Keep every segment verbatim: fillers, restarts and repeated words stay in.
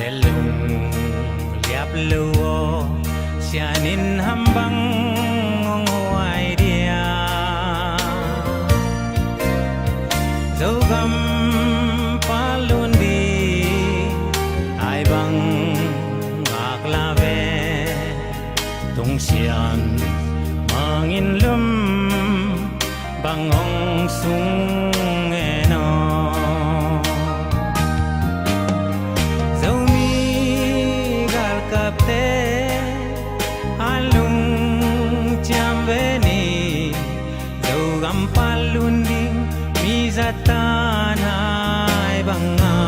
Lung liap lo aw, sianin ham bang hong huai dia. Zogam palun di ai bang ngak la ve. Tung sian mangin lum bang hong sung en aw. Zomi galkapte a lungciam ve ni. Zogam palun ding mi zatan ai banga.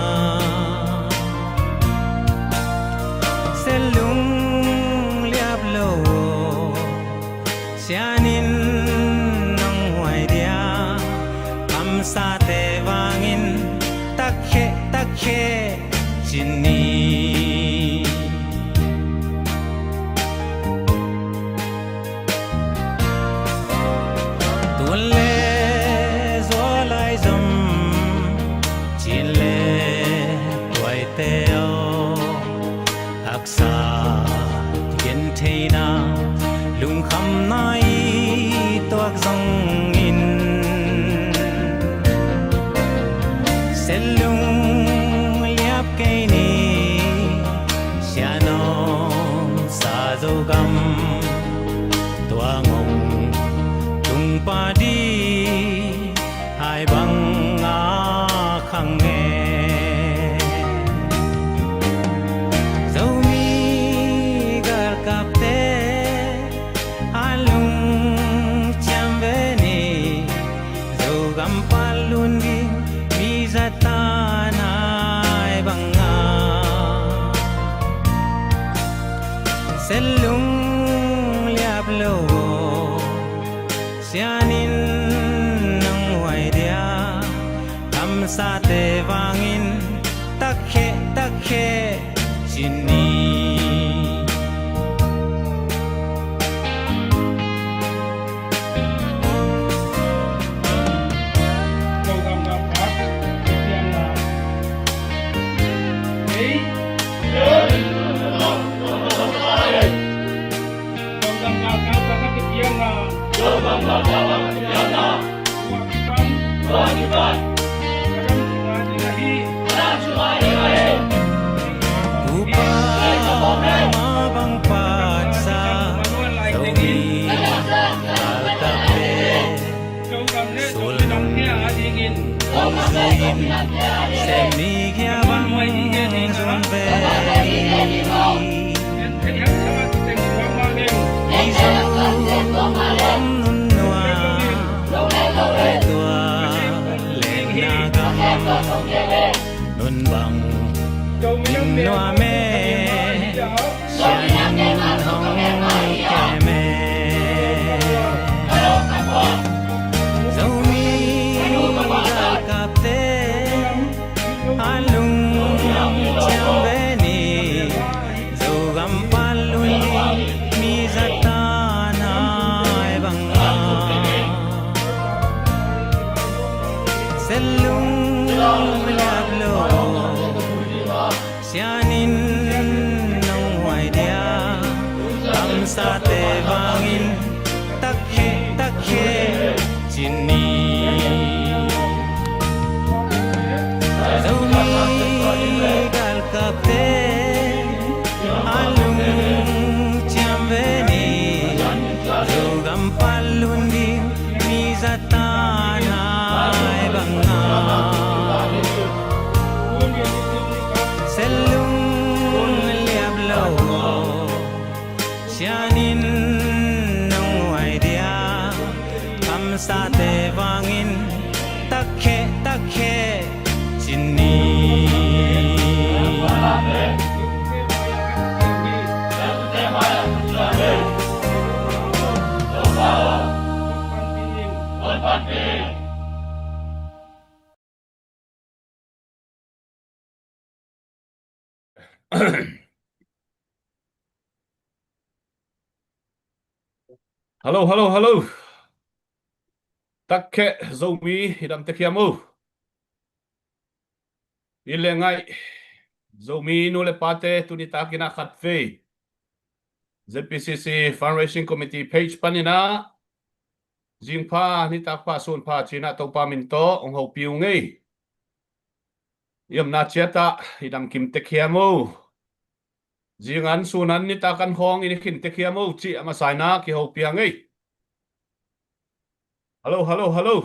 Selung liap lo aw, sianin nong huai dia. Kamsate vangin takhe takhe cin ni. Tun le zualai zom, cin le tuaite aw. Haksa gentheihna lungkhamna i tuak zongin, selung liap kei ni. Sianom sa Zogam tua ngong tung padi ai bang a khang nge. Zomi galkapte a lungciam ve ni. Zogam palun ding mi zatan ai banga. Selung liap lo aw, sianin nong huai dia. Kamsate vangin takhe takhe cin ni. Tupa ma bang patsa Zomi galkapte sulung suin semi kia bang zun ve. Mizo lam nun nua tua lenna gam nun bang in nua me. Sianin hong kem e. Zomi galkapte a lungciam ve ni. Zogam palun ding mi zatan ai banga. Selung liap lo aw, sianin nong huai dia. Kamsate vangin takhe takhe cin ni. Zomi galkapte a lungciam ve ni. Zogam palun ding mi zatan ai banga. Selung liap lo aw, sianin nong huai dia. Kamsate vangin takhe takhe cin ni. Hallo, hallo, hallo. Takkheh Zomi, i dam tek hiam uh? I le ngai. Zomi nu le pate, tuni takin ah khatvei Z P C C Fundraising Committee page panin ah zingpha, nitak pha, sunpha ci-in ah Topa min tawh hong hopih ing ei. I omna ciat ah i damkim tek hiam o? Zingan sunan nitak an khawng i khin tek hiam o cih a masa-in ah kihopih ing ei. Hallo, hallo, hallo.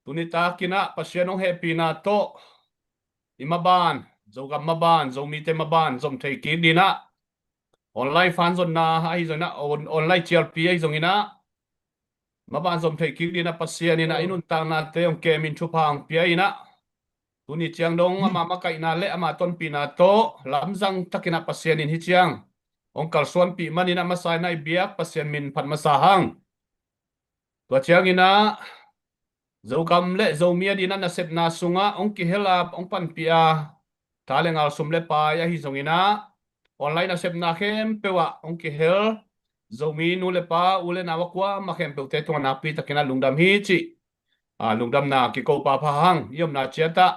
Tuni takin ah Pasian hong hehpihna tawh i maban, Zogam maban, Zomite maban zom thei kik dingin ah, online fanzonna ahi zongin ah, on-, online cialpi ahi zongin ah, maban zom thei kik dingin ah Pasian in ah i nuntaknate hong kemin thupha hong pia in ah, tuni ciang dong ama makaihna le ama tonpihna tawh lamzang takin ah Pasian in hih ciang hong kalsuanpih manin ah, a masa-in ah i biak Pasian min phat masa hang. Tua ciangin ah Zogam le Zomi adingin ah nasepna sungah hong kihel a, hong panpih a, tha le ngal, sum le pai ahi zongin ah, online nasepna khempeuh ah hong kihel Zomi nu le pa, u le nau a kuamah khempeuhte tungah nakpi takin ah lungdam hi cih, a, lungdamna kiko pahpah hang. I omna ciat ah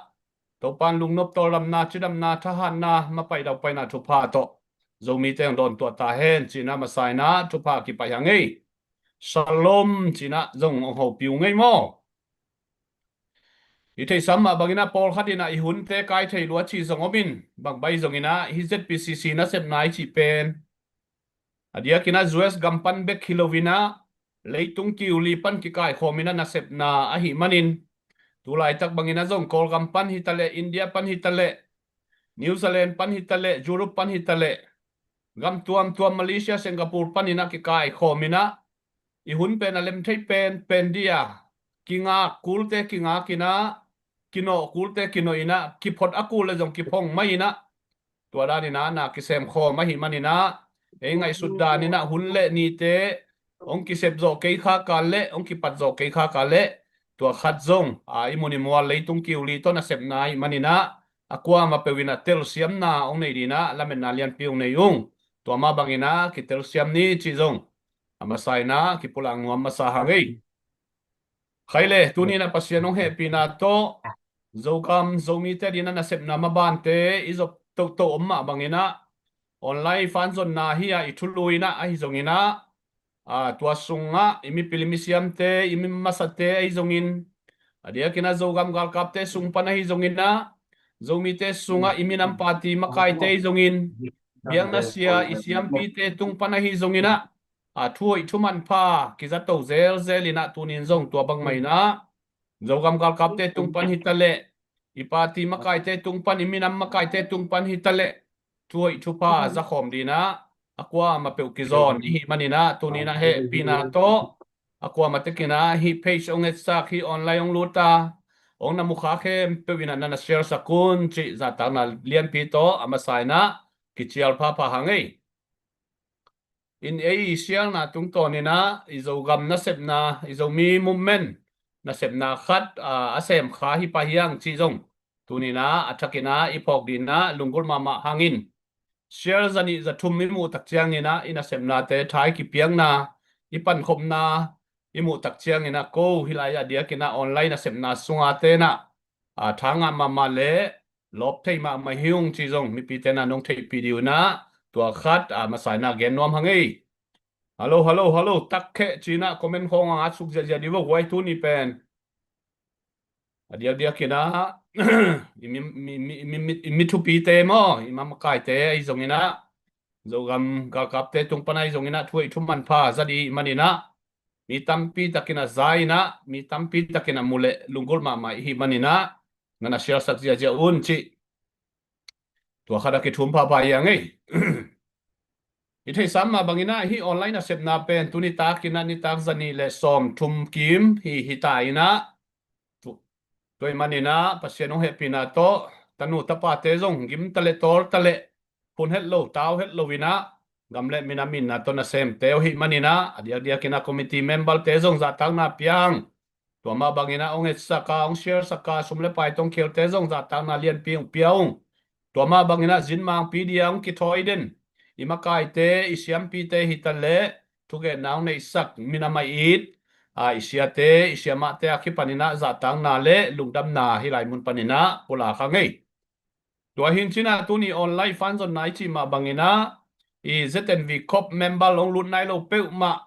Topa'n lungnop, tawldamna, cidamna, thahatna, mapaih daupaihna thupha tawh Zomite hong dawntuah ta hen ci-in ah a masa-in ah thupha kipaih hang ei. Shalom ci-in ah zong hong hopih ing ei maw. I theihsa mah bangin ah pawlkhat in ah i hunte kai thei lua cih zong om in, bang bang zongin ah hih Z P C C nasepna i cih pen a diakin ah U S gam pan bek hi loin ah, leitung kiu li pan kikaikhawm in ah nasepna ahih manin, tu laitak bangin ah zong Kawlgam pan hi ta leh, India pan hi ta leh, New Zealand pan hi ta leh, Europe pan hi ta leh, gam tuamtuam, Malaysia, Singapore panin ah kikaikhawm in ah, i hun pen a lem thei penpen ding a, kingak kulte kingak in ah, kinawh kulte kinawh in ah, kiphot a kul le zong kiphong mah in ah, tua danin ah na kisemkhawm ahih manin ah, ei ngaihsut danin ah hun le nite hong kisep zawh kei khak a leh, hong kipat zawh kei khak a leh, tua khat zong, a, i mun i mual leitung kiu li tawh nasepna ahih manin ah, a kuamah peuh in ah telsiamna hong nei dingin ah lametna lianpi hong nei ung. Tua mah bangin ah kitelsiam ni cih zong a masa-in ah kipulak nuam masa hang ei. Khai le, tuni-in ah Pasian hong hehpihna tawh Zogam, Zomite adingin ah nasepna mabante i zop tohtoh om mah bangin ah, online fanzonna hi a, i thulu in ah ahi zongin ah, a, tua sungah i mipil i misiamte, i mi masate ahi zongin, a diakin ah Zogam galkapte sung pan ahi zongin ah, Zomite sungah i minam party makaite ahi zongin, biakna sia i siampite tung pan ahi zongin ah, a, thu hoih thu manpha kizato zelzel in ah, tuni-in zong tua bangmah in ah Zogam galkapte tung pan hi ta leh, i party makaite tung pan, i minam makaite tung pan hi ta leh, thu hoih thu pha zakhawm dingin ah a kuamah peuh kizawn i hih manin ah, tuni-in ah hehpihna tawh a kuamah tekin ah hih page hong etsak, hih online hong lut a, hong na mukha khempeuh in ah na na share sak un cih zahtakna lianpi tawh a masa-in ah kicial phapha hang ei. In ei i sialna tungtawnin ah i Zogam nasepna, i Zomi movement nasepna khat, a, a semkha hi pah hi hang cih zong tuni-in ah a thakin ah i phawk dingin ah lunggulh mahmah hang in. Share za nih za thum i muh tak ciangin ah i nasepnate tha i kipiakna, i pankhopna i muh tak ciangin ah, ko hih lai-ah a diakin ah online nasepna sunga te'n ah, a, tha ngah mahmah le lawp thei mahmah hi ung cih zong mipite in ah nong theihpih ding un ah, tua khat, a, masa-in ah gen nuam hang ei. Hallo, hallo, hallo, tak kheh ci-in ah comment khawng ah ngat suk ziahziah dih vo, guai, tuni pen a diakdiakin ah i mi, mi, mi, mi, mi, i mi thupite maw, i makaite ahi zongin ah, Zogam galkapte tung pan ahi zongin ah thu hoih thu manpha za ding i hih manin ah, mi tampi takin ah za in ah, mi tampi takin ah mu leh lunggulh mahmah i hih manin ah, na na share sak ziahziah un cih tua khat a kithum phapha hi hang ei. I theihsa mah bangin ah hih online nasepna pen tuni takin ah nitak za nih le sawmthum kim hi, hi ta in ah, tu, tua ahih manin ah Pasian hong hehpihna tawh tanu tapate zong gim ta leh, tawl ta leh, phun het lo, tau het lo in ah, gam le minam itna tawh nasemte uh ahih manin ah, a diakdiakin ah committee memberte zong zahtakna pia hang. Tua mah bangin ah hong etsak a, hong share sak a, sum le pai tawh hong khelte zong zahtakna lianpi hong pia ung. Tua mah bangin ah zin mangpi ding a hong kithawi den i makaite, i siampite hi ta leh, thugenna hong neihsak, minam a it, a, i siate, i siamahte a kipanin ah zahtakna le lungdamna hih lai mun panin ah pulak hang ei. Tua hi in cin ah tuni online fan zonna i cih mah bangin ah i Z N V Corp member hong lut nai lo peuhmah,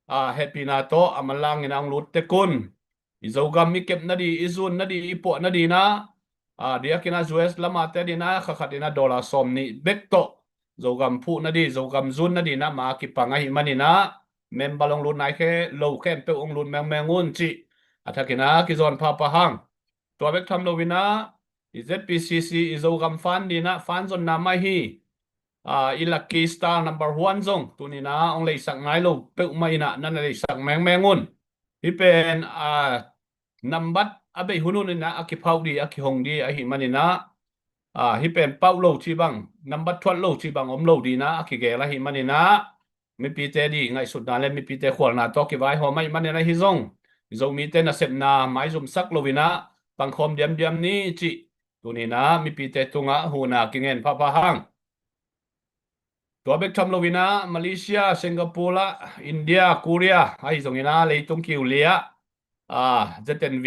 a, hehpihna tawh a manlangin ah hong lut tek un. I Zogam i kep nading, i zun nading, i puah nading in ah, a, diakin ah U S lam a te ading in ah kha khat in ah dollar sawm nih bek tawh Zogam phuh nading, Zogam zun nading in ah ma kipang ahih manin ah member hong lut nai khe lo khempeuh hong lut mengmeng un cih a thakin ah kizawn phapha hang. Tua bek tham loin ah i Z P C C i Zogam fan ading in ah fan zonna mah hi. A, i lucky star number one zong tuni in ah hong leisak nai lo peuhmah in ah na na leisak mengmeng un. Hih pen, a, nambat a bei hun hun in ah a kiphauh ding, a kihong ding ahih manin ah, a, hih pen pauh lo cih bang, nambat thuat lo cih bang om lo ding in ah a kigel ahih manin ah mipite ding ngaihsutna le mipite khualna tawh kivaihawm ahih manin ah hih zong Zomite nasepna maizumsak loin ah pangkhawm diamdiam ni cih tuni in ah mipite tungah huhna kingen phapha hang. Tua bek tham loin ah Malaysia, Singapore ah, India, Korea ahi zongin ah leitung kiu li ah, a, Z N V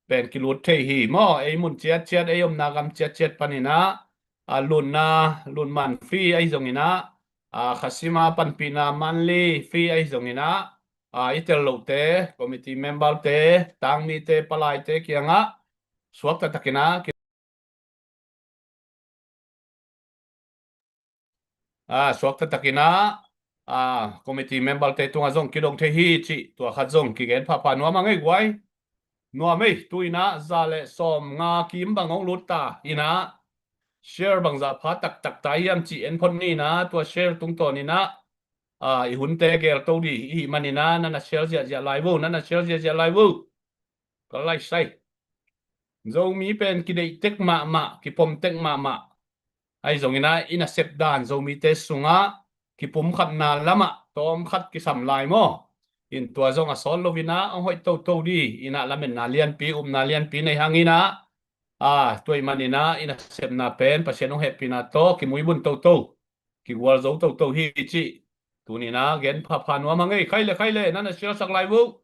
pen kilut thei hi maw. Ei mun ciatciat, ei omna gam ciatciat panin ah, a, lutna, lutman free ahi zongin ah, a, khasima panpihna monthly free ahi zongin ah, a, i tel lohte, committee member te, tangmite, palaite kiangah suakta takin ah ki- a, suakta takin ah, a, committee member te tungah zong kidong thei hi cih tua khat zong kigen phapha nuam a ngei guai. Nuam ei, tu in ah za le sawm nga kim bang hong lut ta in ah share bangzah pha taktak ta hiam cih en phot ni in ah tua share tungtawn in ah, a, i hunte gel to ding i hih manin ah na na share ziahziah lai vo, na na share ziahziah lai vo. Ka lai sai. Zomi pen kideih tek mahmah, kipom tek mahmah. Ahi zongin ah i nasep dan Zomite sungah kipumkhatna lamah tawmkhat kisam lai maw. In tua zong a sawt loin ah hong hoih toto ding in ah lametna lianpi, upna lianpi nei hangin ah, a, tua ahih manin ah i nasepna pen Pasian hong hehpihna tawh kimuibun toto, kigualzo toto hi cih tuni in ah gen phapha nuam a ngei. Khai le, khai le, na na share sak lai vo.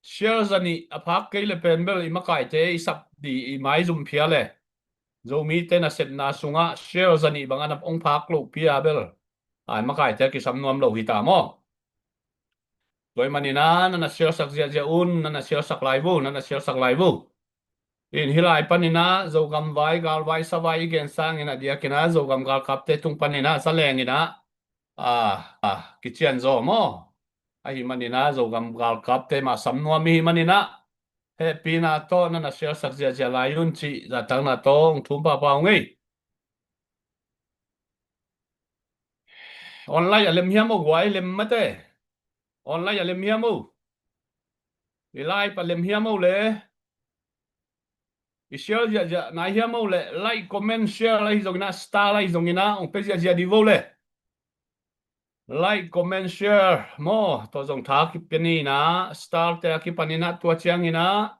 Share zanih a phak kei le pen bel i makaite i sap ding, i maizum phial e. Zomite nasepna sungah share zanih bang a na hong phak loh phial bel, a, i makaite kisam nuam lo hi ta maw. Tua ahih manin ah na na share sak ziahziah un, na na share sak lai vo, na na share sak lai vo. In hih lai panin ah Zogam vai, galvai, savai i gen sangin ah diakin ah Zogam galkapte tung panin ah zalengin ah, a, a, kician zaw maw. Ahih manin ah Zogam galkapte mah sam nuam i hih manin ah hehpihna tawh na na share sak ziahziah lai un cih zatakna tawh hong thum phapha hang ei. Online a lem hiam o guai, lem mate. Online a lem hiam o. I live a lem hiam o le. I share ziahziah nai hiam o le. Like, comment, share ahi zongin ah, star ahi zongin ah hong pia ziahziah ding vo le. Like, comment, share maw, tua zong tha kipia ni in ah, star te a kipanin ah, tua ciangin ah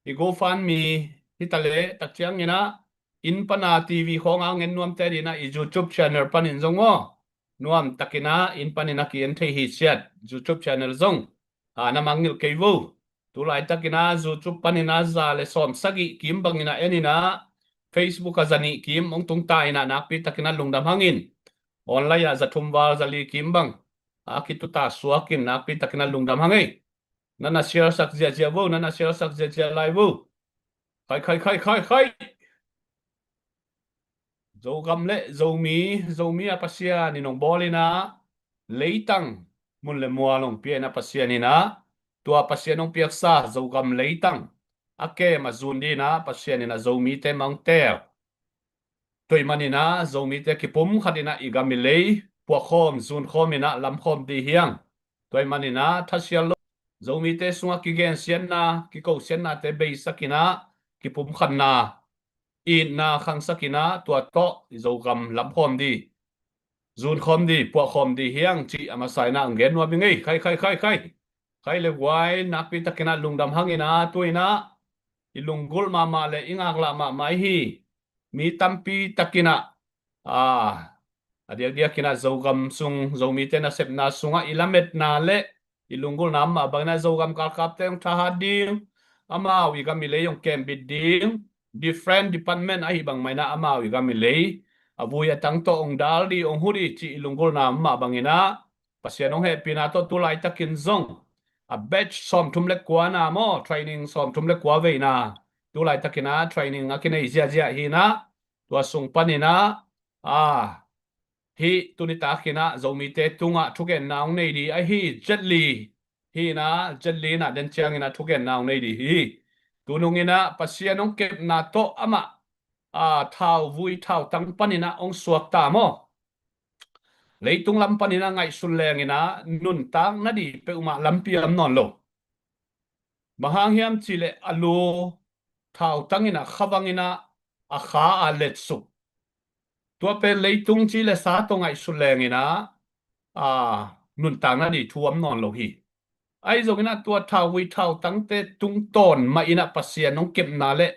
i GoFundMe hi ta leh tak ciangin ah, inn pana T V khawng a ngen nuamte ading ah i YouTube channel panin zong maw, nuam takin ah inn panin a ki-en thei hi ciat. YouTube channel zong, a, na mangngilh kei vo. Tu laitakin ah YouTube panin ah za le sawm sagih kim bangin ah en in ah, Facebook ah zanih kim hong tung ta in ah nakpi takin ah lungdam hangin. Online ah za thum val za li kim bang a kituta suakin nakpi takin ah lungdam hang ei. Na na share sak ziahziah vo, na na share sak ziahziah lai vo. Khai, khai, khai, khai, khai. Zogam le Zomi, Zomi a Pasian in hong bawl in ah, leitang mun le mual hong pia in ah Pasian in ah, tua Pasian hong piaksa Zogam leitang a kem a zun ding in ah Pasian in ah Zomite mah hong teel. Tua ahih manin ah Zomite kipumkhat in ah i gam i lei puahkhawm, zunkhawm in ah lamkhawm ding hi hang. Tua ahih manin ah thasial lo, Zomite sungah kigensiatna, kikosiatnate beisak in ah kipumkhatna, itna khangsak in ah tua tawh i Zogam lamkhawm ding, zunkhawm ding, puahkhawm ding hi hang cih a masa in ah hong gen nuam ing ei. Khai, khai, khai, khai. Khai le guai, nakpi takin ah lungdam hangin ah tu in ah i lunggulh mahmah le i ngaklah mahmah i hi mi tampi takin ah, a, a diakdiakin ah Zogam sung, Zomite nasepna sungah i lametna le i lunggulhna mah bangin ah Zogam galkapte hong thahat ding, amau i gam i lei hong kembit ding, different department ahi bang mah inah amau i gam i lei a vui a tang tawh ong dal di, ong hu di cih i lunggulhna mah bang inah Pasian ong hehpihna tawh tu laitakin zong a batch sawmthum le kuana maw, training sawmthum le kua veina tu laitakin ah training a kinei ziahziah hi inah, tua sung panin ah, a, hih tuni takin ah Zomite tungah thugenna ong nei di ahi, Jet Li hi inah, Jet Li inah den ciangin ah thugenna ong nei di hi. Tunung inah Pasian ong kepna tawh amah, a, thauvui thautang panin ah ong suakta maw, leitung lam panin ah ngaihsun leng inah nuntak na di peuhmah lampi a om nawn lo. Bang hang hiam cih leh a lu thautang inah khavang inah a kha a letsuk. Tua pen leitung ci le sa tawh ngaihsun leng inah, a, nuntak na di thu om nawn lo hi. Ahi zong inah tua thauvui thautangte tungtawn mah inah Pasian ong kepna le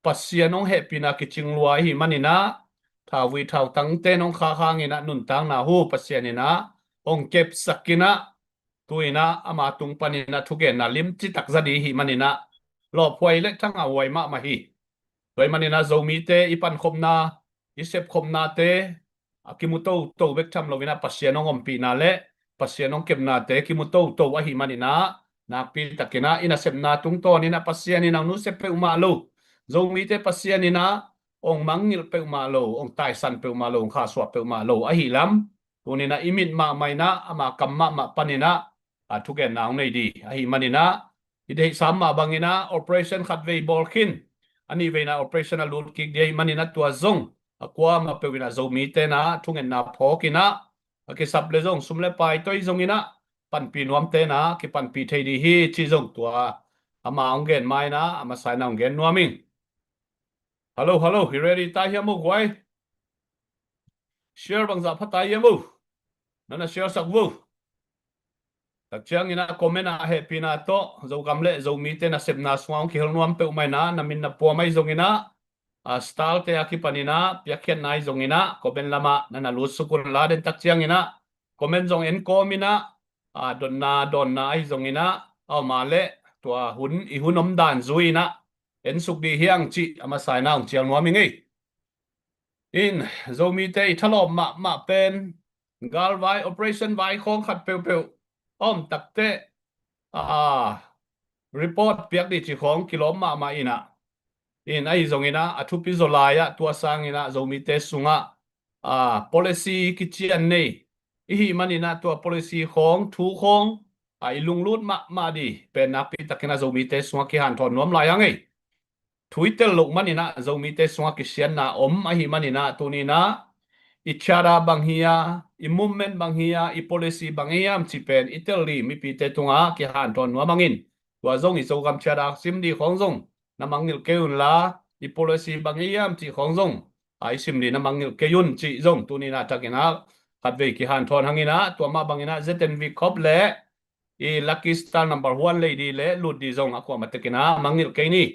Pasian ong hehpihna kicing lua ahi man inah, thauvui thautangte nong khak hang inah nuntakna hu Pasian inah ong kepsak inah, tu inah ama tung panin ah thugenna limci tak za di hi man inah, lawphuai le thangahhuai mahmah hi. Tua hi man inah Zomite i pankhopna, i sepkhopnate a kimu toto bek tham lo inah Pasian ong ompihna le Pasian ong kepnate kimu toto ahi man inah, nakpi takin ah i nasepna tungtawn inah Pasian inah ong nusia peuhmah lo, Zomite Pasian inah ong mangngilh peuhmah lo, ong taisan peuhmah lo, ong khahsuah peuhmah lo ahi lam, tuni inah i mit mahmah inah ama kam mahmah panin ah, a, thugenna ong nei di ahi man inah, i deihsam mah bang inah operation khat vei bawl khin, a nih vei inah operation a lut kik di ahi man inah tua zong a kuamah peuh inah Zomite inah thugenna phawk inah, a kisap le zong sum le pai toi zong inah panpih nuamte inah kipanpih thei di hi cih zong tua ama ong gen ma inah a masa inah ong gen nuam ing. Hello, hello, hi ready ta hiam uh guai? Share bangzah pha ta hiam uh? Nana share sak uh. Tak ciang inah comment ah hehpihna tawh Zogam le Zomite nasepna sungah ong kihel nuam peuhmah inah, na min na puam ahi zong inah, a, style te a kipan inah piakkhiatna ahi zong inah comment lamah nana lutsuk un la, den tak ciang inah comment zong en kawm inah, a, dotna dawnna ahi zong inah, a, om a leh tua hun, i hun om dan zui inah ensuk di hi ang cih a masa inah ong cial nuam ing ei. In, Zomite i thalawp mahmah pen galvai, operation vai khawng khat peuhpeuh a om takteh, a, report piak di cih khawng kilawm mahmah inah. In, ahi zong inah a thupi zaw lai ah tua sang inah Zomite sungah, a, policy kician nei i hih man inah tua policy khawng, thu khawng, a, i lunglut mahmah di pen nakpi takin ah Zomite sungah kihanthawn nuam lai ang ei. Thu i tel loh man inah Zomite sungah kisiatna om ahi man inah tuni inah i charter bang hi a, i movement bang hi a, i policy bang hi hiam cih pen i tel di mipite tungah kihanthawn nuam ang in. Tua zong i Zogam charter sim di khawng zong na mangngilh kei un la, i policy bang hi hiam cih khawng zong a i sim di na mangngilh kei un cih zong tuni inah tak inah khatvei kihanthawn hang inah, tua mah bang inah Z N V Corp le i Lucky Star number one lei di le lut di zong a kuamah tek inah mangngilh kei ni.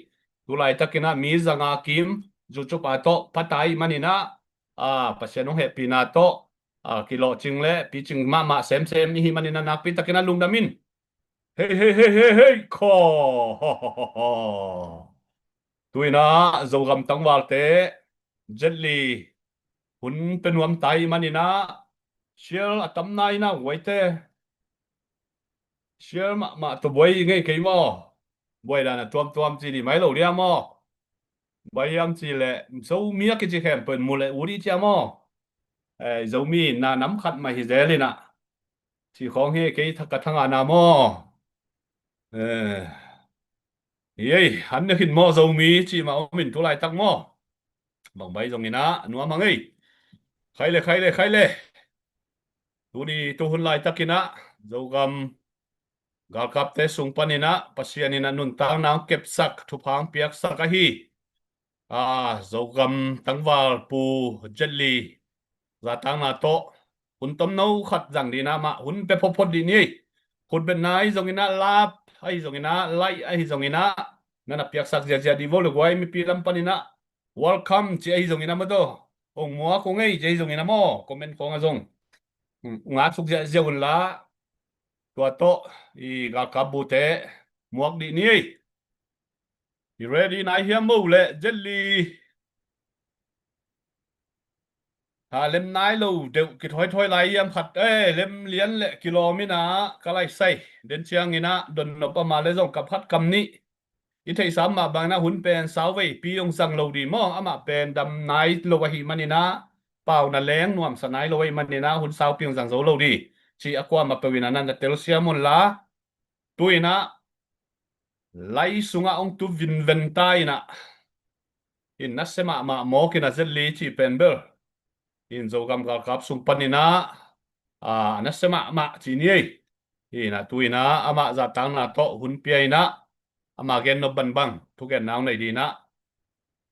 Tu laitak inah mi zanga kim YouTube ah tawh pha ta i hih man inah, a, Pasian hong hehpihna tawh, a, kilawhcing le picing mahmah semsem i hih man inah nakpi tak inah lungdam in. Hei, hei, hei, hei, hei, khaw. Tu inah Zogam tangvalte Jet Li hun pia nuam ta i hih man inah share a tamna inah guaite. Share mahmah tawh buai i ngei kei maw? Buai dan a tuamtuam ci di mai lo dia maw? Buai hiam cih leh Zomi a kici khempeuh in mu le u di cia maw? Eh, Zomi na nam khat mah hi zel inah cih khawng hi kei thak ka thangahna maw? Eh, hi ei, han ne khin maw Zomi cih mah om in tu laitak maw? Bang bai zong inah nuam hang ei. Khai le, khai le, khai le. Tuni tuhun laitak inah Zogam galkapte sung pan inah Pasian inah nuntakna hong kepsak, thupha hong piaksak ahi, a, Zogam tangval Pu Jet Li zatakna tawh hun tomno khat zang di inah mah hun pia photphot di ni ei. Khutbetna ahi zong inah, lap ahi zong inah, like ahi zong inah, nana piaksak ziahziah di vo le guai, mipi lam pan inah welcome ci ahi zong inah maw, tawh ong muak ong ei ci ahi zong inah maw, comment khawng ah zong ong aksuk ziahziah un la, tua tawh i galkap bute muak dih ni ei. I ready nai hiam mo le, Jet Li? Ha, lem nai lo deuh kithoithoi lai hiam khat, eh, lem lian le kilawm in ah ka lai sai. Den ciangin ah donnop a, ama le zong kam khat kam nih i theihsa mah bangin ah hun pen sau veipi hong zang lo ding maw? Amah pen dam nai lo ahih manin ah, pau na leng nuamsa nai lo ahih manin ah hun saupi hong zang zo lo ding, ci a kuamah peuh in ah na na telsiam un la. Tu in ah lai sungah hong tu vinven ta in ah, in nasia mahmah mawk in ah, Jet Li cih pen bel in Zogam galkap sung panin ah, a, nasia mahmah ci ni ei. In ah tu in ah amah zahtakna tawh hun pia in ah, ama gennop bangbang thugenna hong nei ding in ah,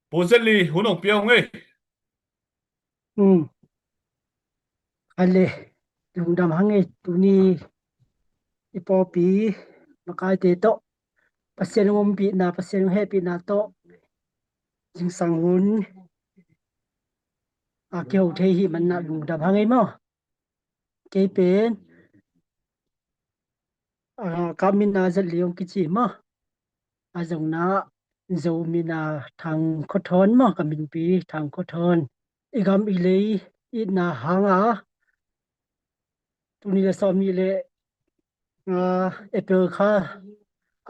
Pu Jet Li, hun hong pia ung ei. Um. Khat le, lungdam hang ei, tuni i pawlpi makaite tawh Pasian hong ompihna, Pasian hong hehpihna tawh zingsang hun a kiho thei ahih manin ah lungdam hang ei maw. Kei pen, a, ka min ah Jet Li hong kici maw. A zong in ah Zo min ah Thang Khua Thawn maw, ka minpi Thang Khua Thawn. I gam i lei itna hang a, tuni le sawmnih le nga, April kha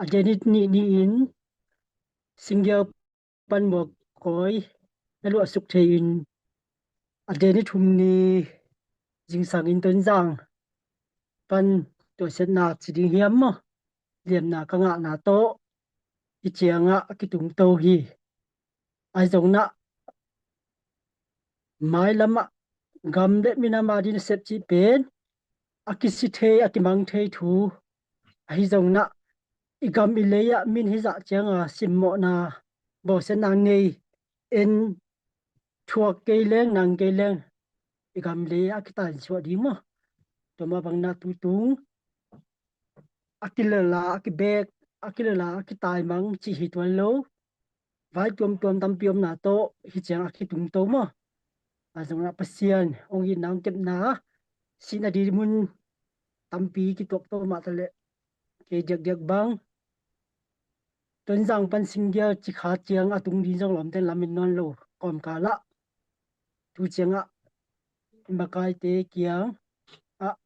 a date nih ni-in Singgial pan Muakkawi na luahsuk thei in, a date ni thum ni zingsang in Tonzang pan tuahsiatna ci ding hiam maw, liamna ka ngahna tawh hih ciangah a kitungto hi. Ahi zongin ah mailam ah gam le minam a ding nasep cih pen a kisi thei, a kimang thei thu. Ahi zongin ah i gam i lei ah min hizah ciang a simmawhna, bawlsiatna ngei, en thuak kei leng, nang kei leng, i gam lei ah a kitansuah ding maw. Tua mah bangin ah tutung a kilala, a kibek, a kilala, a kitaimang cih hi tuan lo. Vai tuamtuam tampi omna tawh hih ciang a kitungto maw. Ahi zongin ah Pasian hong itna, hong kepna, sihna ding mun tampi kituakto mah taleh, kei diakdiak bang Tonzang pan Singgial ci kha ciang a tung ding zong lawmte lamin nawn lo kawmkal ah, tu ciangah i makaite kiangah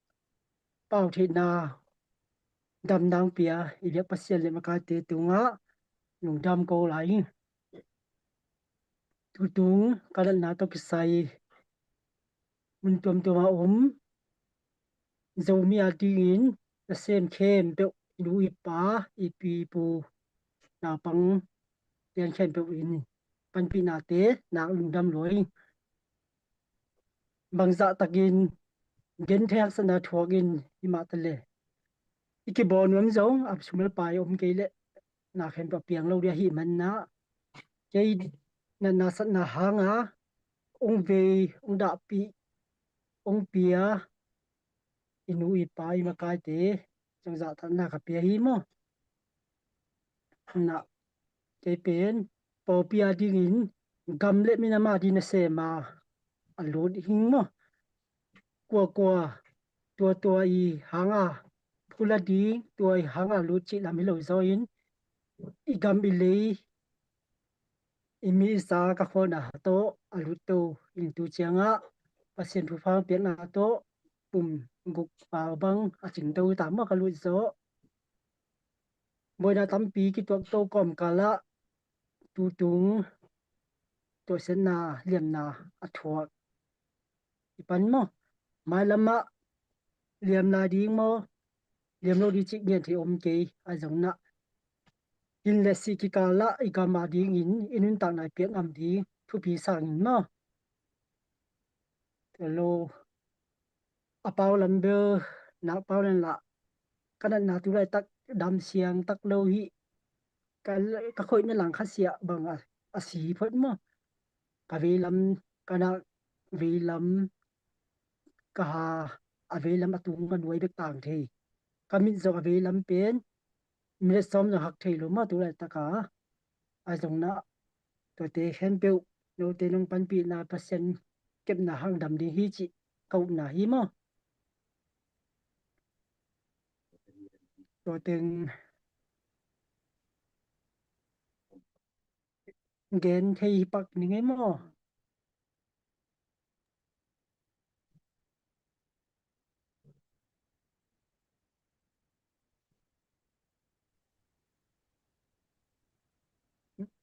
pau theihna, damna hong pia i biak Pasian le makaite tungah lungdam ko lai hi. Tutung ka natna tawh kisai mun tuamtuam a om Zomi a dingin nasem khempeuh, i nu i pa, i pi i pu, naupang te khempeuh in panpihnate nak lungdam lua hi. Bangzah takin genthei haksatna thuak in himah taleh, i kibawl nuam zong a sum le pai om kei leh na khempeuh a piang lo ding ahih manin ah, kei natna satna hanga hong vei, hong dahpih, hong pia i nu i pa, i makaite zong zahtakna ka pia hi maw. Na, kei pen pawlpi a dingin gam le minam a ding nasem a, a lut hing maw. Kuakua, tuatua i hanga phula ding, tua i hanga lut cih lam hi lo zaw in, i gam i lei, i mi i sa ka khualna tawh a lutto in tu ciangah Pasian thupha piakna tawh kum guk pau bang a cingto ta maw, ka lut zawh. Buaina tampi kituakto kawmkal ah tutung tuahsiatna, liamna a thuak i pan maw. Mailam ah liam lai ding maw, liam lo ding cih ngen thei om kei. Ahi zongin ah hin le sih kikal ah i gam a dingin i nuntakna i piak ngam ding thupi sangin maw. Tua lo, a pau lam bel nak pau len lah, ka natna tu laitak dam siang tak lo hi. Ka, ka khoihna lang khasiah bang a, a si phot maw. Ka veilam, ka nak veilam, ka ha, a veilam a tung a nuai bek tang thei. Ka mit zong a veilam pen minute sawm zong hak thei lo maw tu laitak a. Ahi zongin ah tuate khempeuh note nong panpihna, Pasian kepna hang dam ding hi cih ka upna hi maw. Tua teng gen thei hi pak ning ei maw?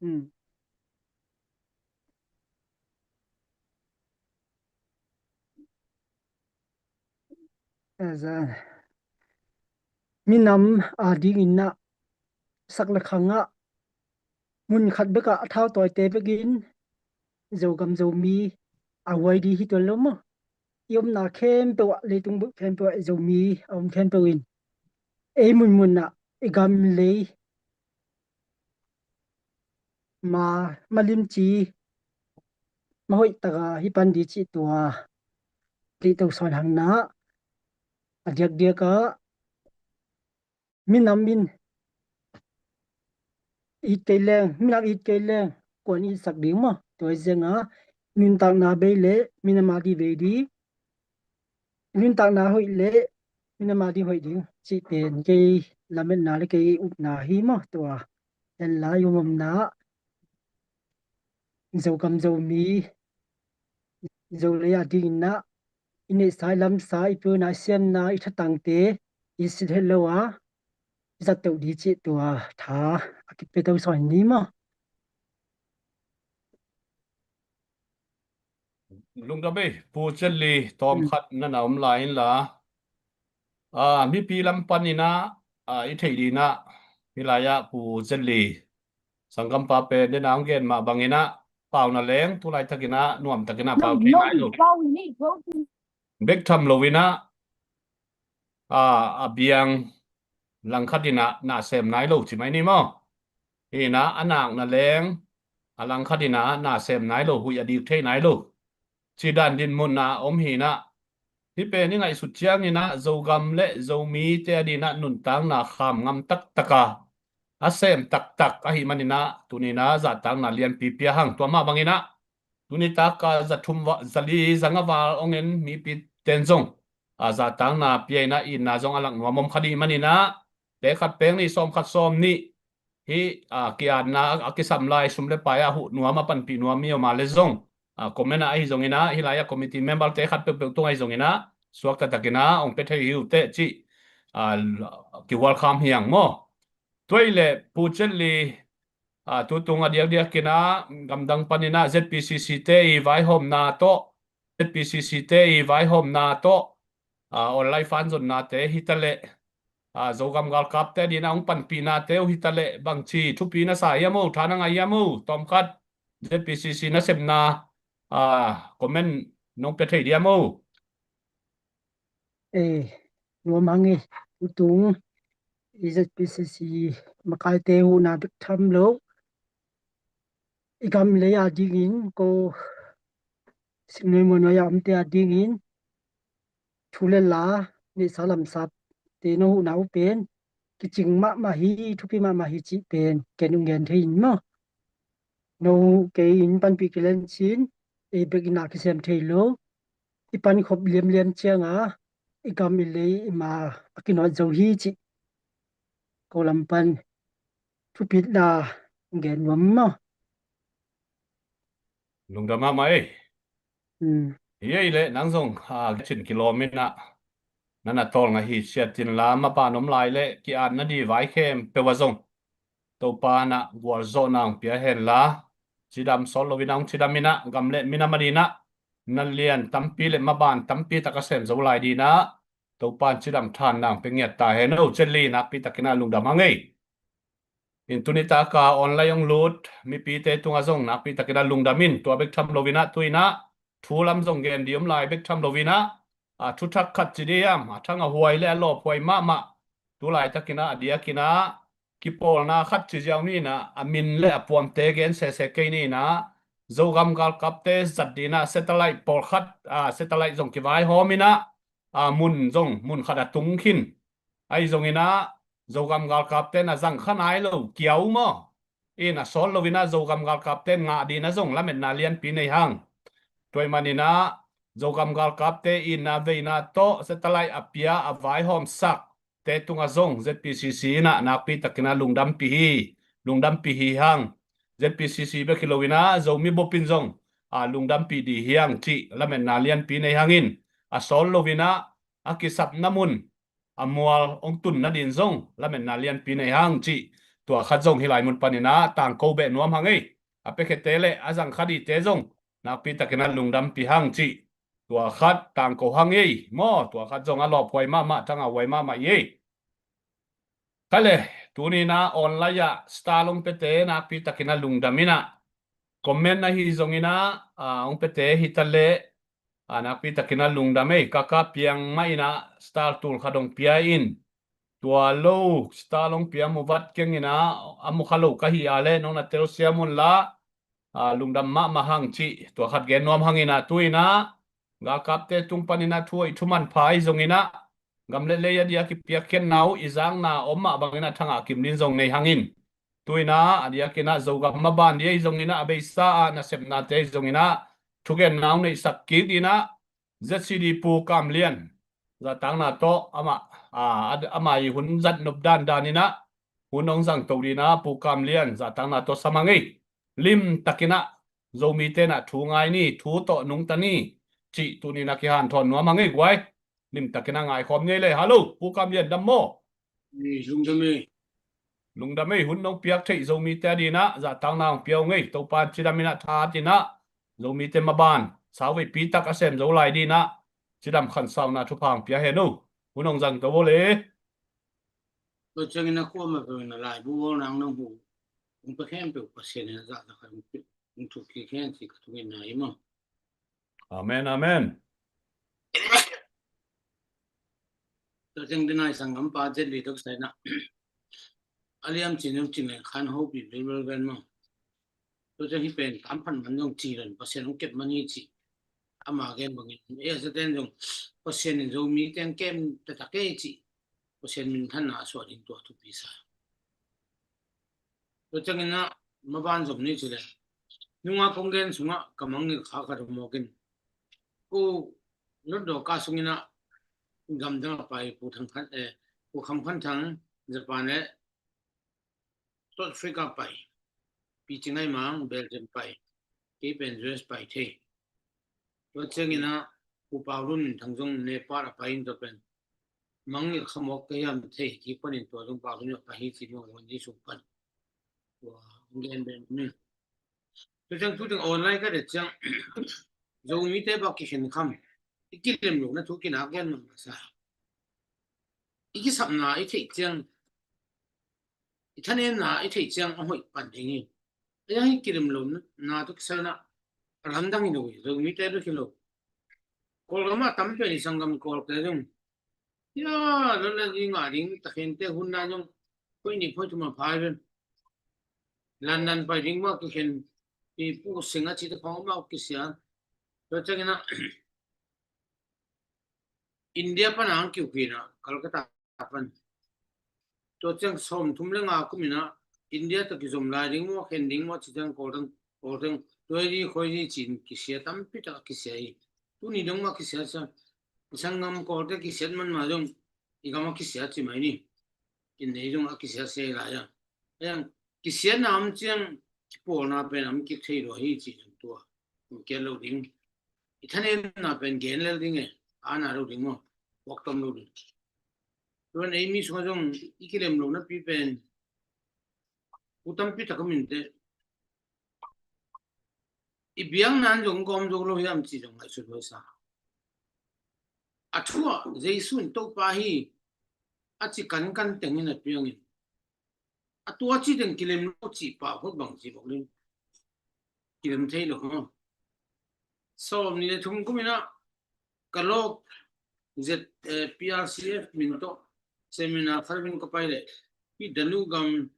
Mm. Aza. Minam adingin ah sak le khang ah mun khat bek ah a thau tawite bekin Zogam Zomi a huai ding hi tuan lo maw? I omna khempeuh ah, leitung bup khempeuh ah Zomi a om khempeuh in ei munmun ah i gam lei ma, ma limci, ma hoih taka hi pan ding cih tua Lihto Sawn Hang na a diakdiak ah minam in it kei leng, minam it kei leng kuan itsak ding maw? Tua hi ciangin nuntakna bei leh minam a ding bei ding, nuntakna hoih leh minam a ding hoih ding cih pen kei lametna le kei upna hi maw? Tua en lai i omna Zogam Zomi Zolei adingin ah i neihsa, i lamsa, i piuna, i siamna, i thatangte i sit het lo a i zat teuh ding cih tua tha a kipia to sawn ni maw? Lungdam ei, Pu Chet Li, tawm khat na na om lai inla, a, mipi lam panin ah, a, i theih dingin ah hih lai-ah Pu Chet Li sanggampa pen den a hong gen mah bangin ah pau na leng tu laitakin ah nuamtakin ah pau thei nai lo. Bek tham loin ah, a, a biang langkhat in ah na sem nai lo ci mai ni maw? Hi in ah a nak na leng a langkhat in ah na sem nai lo, huih a dik thei nai lo. Ci dan dinmun ah om hi in ah, hih pen i ngaihsut ciangin ah Zogam le Zomite adingin ah nuntakna kham ngam taktak a, a sem taktak ahih manin ah tuni in ah zahtakna lianpi pia hang. Tua mah bangin ah tuni tak a za thum va, za li, za nga val hong en mipite'n zong, a, zahtakna pia in ah itna zong a lak nuam om kha ding manin ah, te khat peng nih sawm khat sawm nih hih, a, ki-atna a kisam lai sum le pai a huh nuam a panpih nuam mi om a le zong, a, comment ah ahi zongin ah, hih lai-ah committee member te khat peuhpeuh tung ahi zongin ah suak taktakin ah hong pia thei hi uh teh cih, a, kihual kham hi hang maw? Tua hi leh Pu Chet Li, a, tutung a diakdiakin ah gamdang panin ah Z P C C te i vaihawmna tawh, Z P C C te i vaihawmna tawh, a, online fan zonnate hi ta leh, a, Zogam galkapte adingin ah hong panpihnate uh hi ta leh bangci thupi na sa hiam uh, tha na ngah hiam uh? Tawmkhat Z P C C nasepna, a, comment nong pia thei diam uh? Eh, nuam hang ei, tutung i Z P C C makaite huhna bek tham lo, i gam lei adingin, ko sik nuai muan nuai a omte adingin thu le la, neihsa lamsate na huhna uh pen kicing mahmah hi, thupi mahmah hi cih pen ken ung gen thei in maw? No kei in panpih kilen cin, ei bek in ah kisem thei lo, i pankhop liamliam ciang a i gam i lei i ma a kinawt zo hi cih ko lam pan thupitna gen nuam maw? Lungdam mahmah ei. Hmm. Hi ei leh nang zong, a, cin kilawm in ah na na tawlnga hi siat inla, maban om lai leh ki-at na ding vai khempeuh ah zong Topa in ah gualzawhna hong pia hen la, cidam sawt loin ah hong cidam in ah gam le minam adingin ah na lian tampi le maban tampi tak a sem zo lai dingin ah Topa in cidam thanna hong pia ngiat ta hen. O Chet Li, nakpi takin ah lungdam hang ei. In tuni tak a online hong lut mipite tungah zong nakpi takin ah lungdam in, tua bek tham loin ah tu in ah thu lam zong gen ding om lai bek tham loin ah, a, thuthak khat ci ding hiam, a thang a huai le a lawphuai mahmah, tu laitakin ah a diakin ah kipawlna khat ci ziau ni in ah, a min le a puamte gen sese kei ni in ah, Zogam galkapte zat dingin ah satellite pawlkhat, a, satellite zong kivaihawm in ah, a, mun zong mun khat a tung khin. Ahi zongin ah Zogam galkapte in ah zang kha nai lo kiau maw? In a sawt loin ah Zogam galkapte in ngah dingin ah zong lametna lianpi nei hang. Tua ahih manin ah Zogam galkapte itna veina tawh satellite a pia a vaihawmsak te tungah zong Z P C C in ah nakpi takin ah lungdampih hi, lungdampih hi hang. Z P C C bek hi lo in ah Zomi bup in zong a lungdampih dih hi hang cih lametna lianpi nei hangin, a sawl lo in ah a kisapna mun a mual hong tun nadin zong lametna lianpi nei hang cih, tua khat zong hih lai mun panin ah tangko beh nuam hang ei. A piakhiate le a zangkha dihte zong nakpi takin ah lungdampih hang cih, tua khat tangko hang ei maw. Tua khat zong a lawphuai mahmah, thangahhuai mahmah ei. Kha le, tuni in ah online ah star hong piate nakpi takin ah lungdam in ah, comment ahi zongin ah, ah, hong piate hi ta leh, ah, nakpi takin ah lungdam ei. Kaka Piang mah in ah star tul khat hong pia in, tua lo star hong pia mu vat keng in ah, a mu kha lo ka hi a leh nong na telsiam un la, ah, lungdam mahmah hang cih, tua khat gen nuam hang in ah, tu in ah galkapte tung panin ah thu hoih thu manpha ahi zongin ah, gam le lei a diak i piakkhiatna uh i zakna om mah bangin ah thangah kim din zong nei hangin, tu in ah a diakin ah Zogam maban dih ahi zongin ah, a beisa ah nasepnate ahi zongin ah thugenna hong neihsak kik din ah, Z C D Pu Kam Lian zahtakna tawh amah, ah, amah i hun zat nop dandan in ah hun hong zangto din ah Pu Kam Lian zahtakna tawh sam hang ei. Lim takin ah Zomite in ah thu ngai ni, thu tawh nungta ni cih tuni in ah kihanthawn nuam hang ei guai. Lim takin ah ngaikhawm ni ei le. Hallo Pu Kam Lian, dam maw? Lungdam ei. Lungdam ei, hun nong piak theih Zomite a din ah zahtakna hong pia uh ei. Topa in cidam in ah tha at in ah Zomite maban sauveipi tak a sem zo lai din ah cidam khansauna thupha hong pia hen uh. Hun hong zangto vo le. Tua ciangin a kuamah peuh in a laibu bawl nang nong hu hong pia khempeuh Pasian in a zahtak khat hong thuk kik hen ci ka thungetna hi maw. Amen, amen. Tua ciang dinai sanggampa Jet Li Tok Sai na a liam cin hong cin leng khan hopih bilbel ven maw. Tua ciang hih pen tam phat man zong ci lon Pasian hong kep man hi ci. Ama gen bangin ei a zaten zong Pasian in Zomi teng kem taktak ei ci. Pasian minthanna a suah ding tua thupi sa. Tua ciangin ah maban zom ni ci le, nunga kong gen sungah ka mangngilh kha khat mawkin, Pu Lotdaw ka sungin ah gamdang a pai Pu Thang Khan, eh, Pu Kham Khan Thang Japan le South Africa pai, Pi Ci Ngai Mang Belgium pai, kei pen U S pai thei. Tua ciangin ah Pu Pau Lun Min Thang zong Nepal a pai in tua pen mangngilh kha mawk ka hiam thei kik panin tua zong Pau Lun a pai hi ci mawk wan ni sung pan. Tua gen ben ni. Tua ciang tu teng online ka det ciang Zomite bak kikhen kham, i kilem lohna thu kinak gen mah masa. I kisapna i theih ciang, i thanemna i theih ciang a hoih pan ding hi. A yang hi kilem lohna tu kisana a lamdang hi lo hi, Zomite tu hi lo. Kawlgam a tam pen i sanggam Kawlte zong Hia, lon le ding ngah ding takhente hun dan zong koi ni koi thum a phai ven. London pai ding mah kikhen, i Pu Sing a cite khong mah kisia. Tua ciangin ah India pan ang kiu kina Calcutta pan. Tua ciang sawm thum le nga kumin ah India tawh kizom lai ding maw, khen ding maw, ci ciang Kawlteng, Kawlteng, tuai di, khoi di, cin kisia tampi tak a kisia hi. Tuni dong mah kisia cia. I sanggam Kawlte kisiat man mah zong, i gam a kisia ci mai ni. Kin nei zong a kisia sia hi lai a. Ayang, kisiatna om ciang, kipawlna pen om kik thei lua hi ci zong tua. Kum kiat lo ding. I thanemna pen gen lel ding e. Ana lo ding maw. Waktom lo ding. Tuan ei mi sungah zong i kilem lo napi pen u tampi tak a minte i biakna in zong gawm zo lo hiam ci zong ngaihsut huai sa. A thu ah Jesu in Topa hi a ci kankan tengin a piangin a tua ci teng kilem lo cih pah phot bang ci bok ding. Kilem thei lo maw. Sawm nih le thum kumin ah ka lawk Z, eh, P R C F min tawh seminar khat in ka pai leh hih Danu gam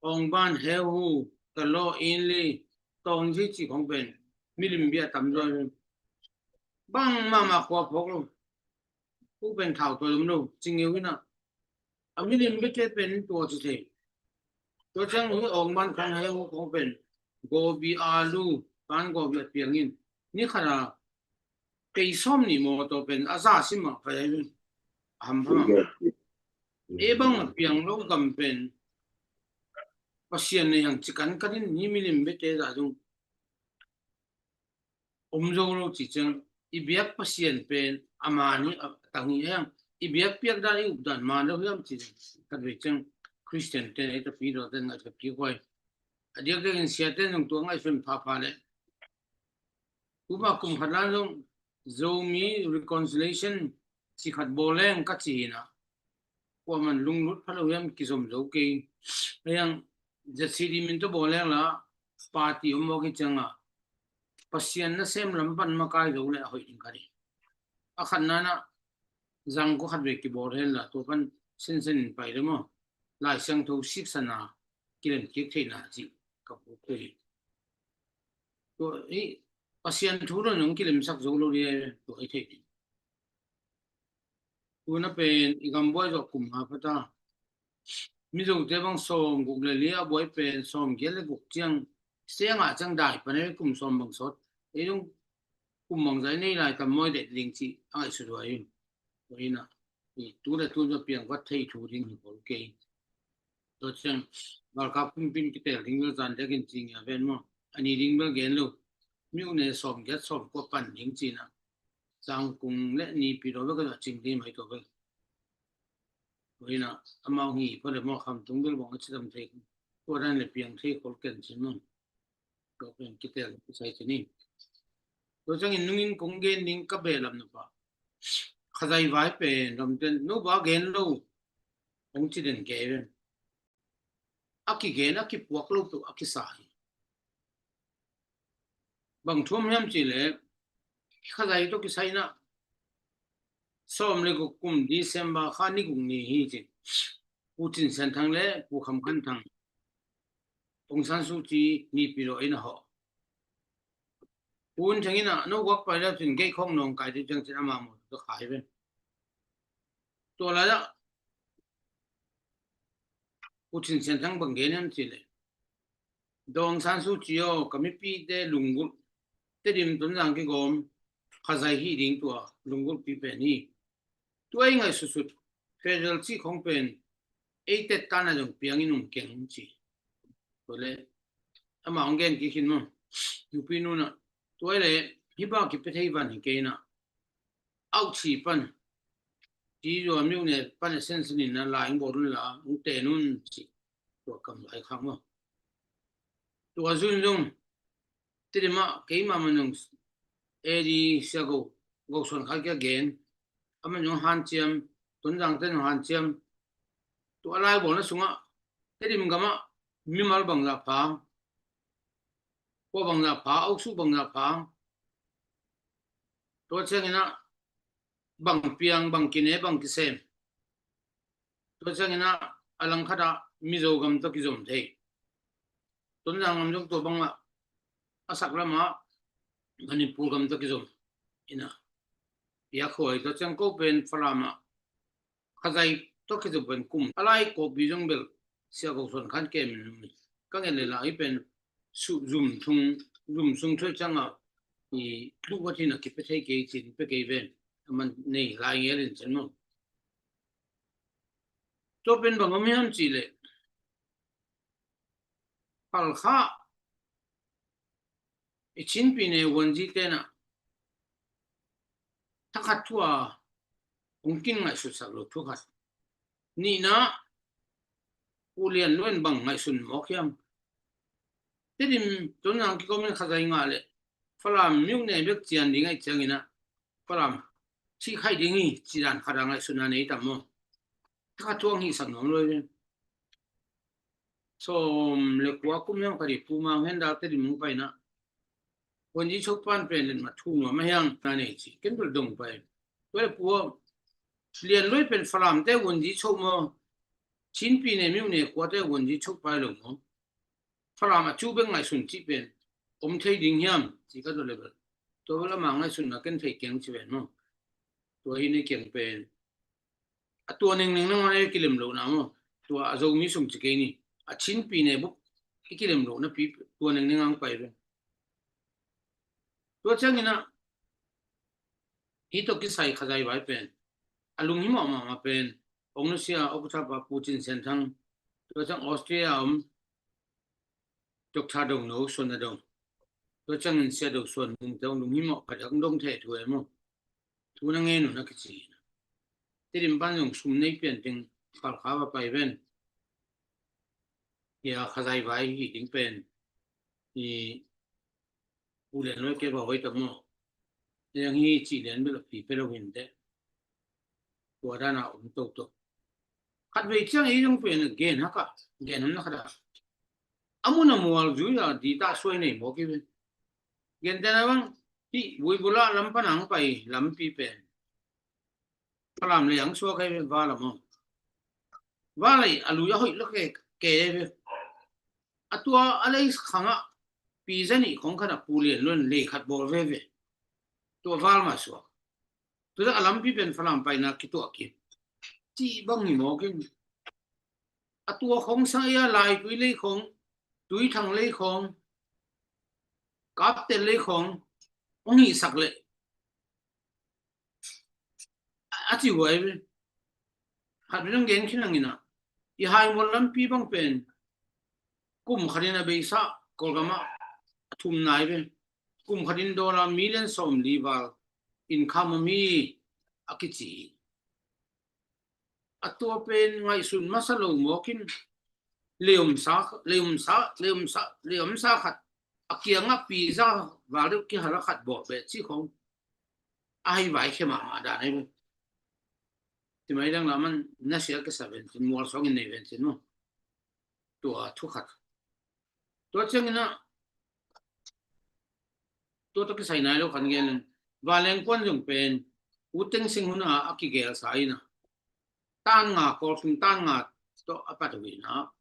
Awngban, Hehu, Kalaw, Inli, Tawnzi cih khong pen milim bia tam zaw hi. Bang mahmah khua phawk lo. Pu pen thau tua lum lo, cingeu in ah a milim biate pen tua ci thei. Tua ciang hi Awngban khong, Hehu khong pen gobi, alu, pan gobi a piangin ni khat a kei sawm nih mawtaw pen a za sim ah pai a hampha mah. E bang a piang lo gam pen Pasian nei hang ci kankan in, hih milim bete zah zong om zo lo ci ciang, i biak Pasian pen a man hi, a tang hi hang, i biak piak dan, i up dan man lo hiam ci ciang, khat vei ciang Khristian ten ei tapi lo ten ngaihsut kik huai. A diakdiakin siate zong tua ngaihsun phapha leh. Tuma kum khat lan zong Zomi reconciliation ci khat bawl leng ka ci hi na. Kuaman lunglut pha lo hiam kizom zo kei. Hiang Z C D min tawh bawl leng la party om mawk hi cianga Pasian nasem lam pan makai zo le a hoih ding ka hi. A khat nana zangkua khat vei kibawl hen la tua pan sensen in pai le maw. Lai Siangtho siksana kilem kik theihna cih ka buk thei. Tua hi Pasian thu lo nong kilemsak zo lo dia tua i thei ding. Tuna pen i gam buai zawh kum nga pha ta. Mizote bang sawm guk le li a buai pen sawm giat le guk ciang siangah ciang dai pan ei kum sawm bang sawt. Ei dong kum bang zai nei lai tam mawi det ding ci a ngaihsut huai in. Tua hi na i tu le tu zawh piang vat thei thu ding hi bol kei. Tua ciang galkap pumpin kitel ding bel zan dekin ci ngia ven maw. A ni ding bel gen lo. Miuh ne sawm giat sawm kua pan ding ci na. Zangkung le Nipi lo bek a cing ding mai tua bek. Tua hi na amau hi pha le maw Khamtung bel bang a ci tam thei. Tua dan le piang thei khol ken ci maw. Tua pen kitel kisai ci ni. Tua ciangin nungin kong gen ding ka behlap na pa. Khazai vai pen ramten no ba gen lo. Kong ci den kei ven. A kigen a kipuak lo tu a kisa hi. Bang thuam hiam ci le Khazai tawh kisai na sawm le guk kum December kha ni guk ni hi ci. Pu Cin Sian Thang le Pu Kham Khan Thang, Aung San Suu Kyi Nipi lo ei na hawh. Pu Un Theng in a no guak pai le cin gei khawng nawng kai ti ciang cin ama maw tu khai ven. Tua lai ah Pu Cin Sian Thang bang gen hiam ci le Daw Aung San Suu Kyi aw, ka mipite lunggulh Tedim Tonzang kigawm Khazai hi ding tua lunggulhpi pen hi. Tua ei ngaihsutsut federal cih khong pen ei tet tana zong piangin um keng ci. Tua le ama hong gen kik hin maw. Yupi nuna tua le hi ba kipia thei van hi kei na. Auchi pan ci zua miuh ne pan a sensin in na lai hong bawl un la hong ten un ci. Tua kam lai khang maw. Tua zun zong Tedim ah keima manung A D Sia Go, Go Suan Khan kia gen. Ama nung hanciam, Tonzang te nung hanciam. Tua lai bawlna sungah Tedim gamah mimal bangzah pha, kua bangzah pha, auksu bangzah pha. Tua ciangin ah bang piang, bang kine, bang kisem. Tua ciangin ah a langkhat ah Mizo gam tawh kizom thei. Tonzang gam zong tua bangah a sak lamah Manipur gam tawh kizom. Ina piak huai tua ciang ko pen Falam ah Khazai tawh kizom pen kum a lai kawpi zong bel Sia Go Suan Khan kem in ka ngen le la hi pen zum sung thuai ciangah i luh vat hi na kipia thei kei cin pia kei ven. A man nei lai ngel in cin maw. Tua pen bang om hiam ci le Palkha i Chinpi ne Wanzi tena thakhat thua hong kin ngaihsutsak lo thukhat. Nihna Pu Lian Luen bang ngaihsun mawk hiam. Tedim Tonzang kikomin Khazai ngah le Falam miuh ne bek cian ding aih ciangin ah Falam cih khai ding hi ci dan khat a ngaihsutna nei tam maw. Thakhat thua hong hihsak nuam lo hi. Sawm le kua kum hiam khat hi Pu Mang Hen Dal Tedim hong paina Wanzi Chokpan pen letmat thu nuam a hiang na nei ci ken bel dong pai. Tua le Pu Lian Lui pen Falam te Wanzi Chok maw Chinpi ne miuh ne kua te Wanzi Chok pai lo maw. Falam a cu bek ngaihsun cih pen om thei ding hiam ci ka tua le bel. Tua bel ama ngaihsunna ken thei keng ci ven maw. Tua hi nei keng pen a tua nengneng nangawn a kilem lohna maw. Tua a Zomi sung ci kei ni a Chinpi ne buk i kilem lohna pi tua nengneng ang pai ve. Tua ciangin ah hi tawh kisai Khazai vai pen a lung hi mawh mahmah pen Ong Nusia Okthapa Pu Cin Sian Thang, tua ciang Australia om Doctor Dong No Suan a dong. Tua ciangin Sia Do Suan Mung te hong lunghimawh pha ding dong thei thu e maw. Thu na ngen uh na kici hi. Tedim pan zong sum nei pian ding Palkha va pai ven. Hia Khazai vai hi ding pen. I Pu Lian Loi ke va hoi ta maw. Yang hi ci lian bel a pi pe lo hin te. Tua dana om toto. Khat vei ciang ei zong pen gen haka gen hom na khata. A mun a mual zui a di ta suai nei mawk hi ve. Gen tena bang hi vui bula lam pan ang pai lampi pen. Falam le ang suak hi ve va lam ong. Va lei a lui a hoih lo ke ke ve. A tua a lei khanga pi zani khong khana Pu Lian Loi lei khat bawl ve ve. Tua val ma suak. Tua a lampi pen Falam paina kituah kim. Ci bang hi mawk in. A tua khong sang ia Laitui lei khong, Tuithang lei khong, Kaptel lei khong, ong hi sak le. A, a ci huai ve. Khat ve nang gen khin ang ina. I hai mol lampi bang pen. Kum khat in a beisa, Kawlgama a thum nai ve. Kum khat in dollar million sawm li val income a mi a kici hi. A tua pen ngaihsun masa lo mawk in leomsa, leomsa, leomsa, leomsa khat a kiangah pi za val deuh kihal a khat bawh beh ci khong. A hei vai khe mahmah dan ahi ve. Timai dang laman na sia kisa ven cin mual sawng in nei ven cin maw. Tua thu khat. Tua ciangin a tua tua kisai nai lo kan gen leng. Vanleng kuan zong pen U Teng Sing hun a a kigel sa ina. Tan nga Kawl sung tan nga tawh a pat uh ina.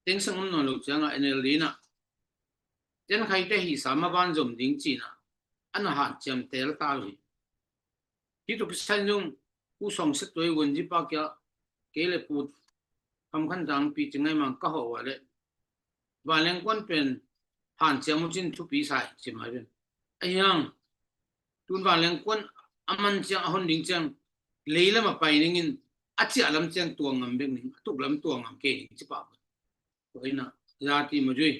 Teng Sing om nawn lo cianga N L D ina. Ten khai te hi sa ma van zom ding cina. Ana han ciam tel ta lo hi. Hi tuk kisan zong Pu Sawng Sek Tuai Gun Ji Pa kia kei le Pu Kham Khan Tang pi ci ngai mang ka hawh ua le. Vanleng kuan pen han ciam uh cin thupi sai ci mai pen. A hiang tun vanleng kuan a man ciang a hon ding ciang lei lam a pai ning in a ciah lam ciang tua ngam bek ning a tuk lam tua ngam kei ning ci pah. Tua ina zati ma zui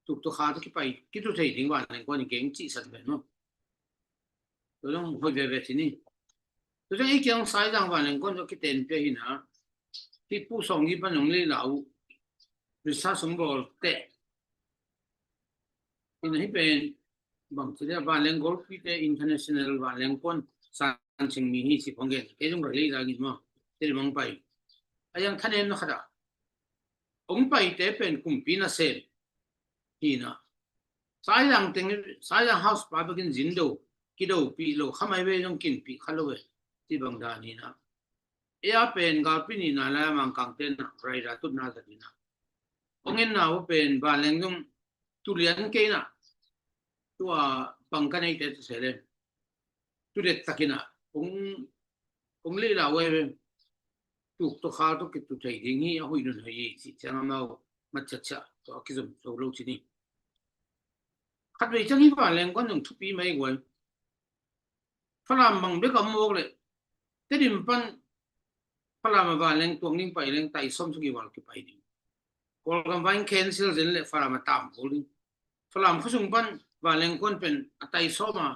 tuk tua kha tua kipai kitu thei ding vanleng kuan in keng ci san pen maw. Tua zong hoih veve ci ni. Tua zong ei kiang Saizang vanleng kuan zong kiten pia hi na. Hi Pu Sawng Ji pan zong lei lau. Risa sung bawl te. Ina hi pen bang ci dia vanleng golpi te international vanleng kuan san sing mi hi ci phong gen. Kei zong ka lei la ngin maw. Te mang pai. A yang thanem na khata. Ong pai te pen kumpi na sem. Hi na. Saizang teng, Saizang house pa bekin zin do, kido pi lo, khamai ve zong kin pi kha lo ve. Ti bang dan hi na. Ea pen galpi ni na la mang kang ten na, rai ra tut na zat hi na. Ong en na u pen vanleng zong tu lian kei na. Tua bang ka nei te tu se le. Tu det takin a ong, ong lei lau e ve. Tuk tua kha tua kitu thei ding hi a hui nun hoi hi ci ciang amau mat ciat ciat tua a kizom zo lo ci ni. Khat vei ciang hi vanleng kuan zong thupi mai guai. Falam bang bek a mawk le. Tedim pan Falam a vanleng tuang ding pai leng tai sawm suk i val kipai ding. Kawlgam vain cancel zen le Falam a tam kul ding. Falam khosung pan vanleng kuan pen a tai sawm a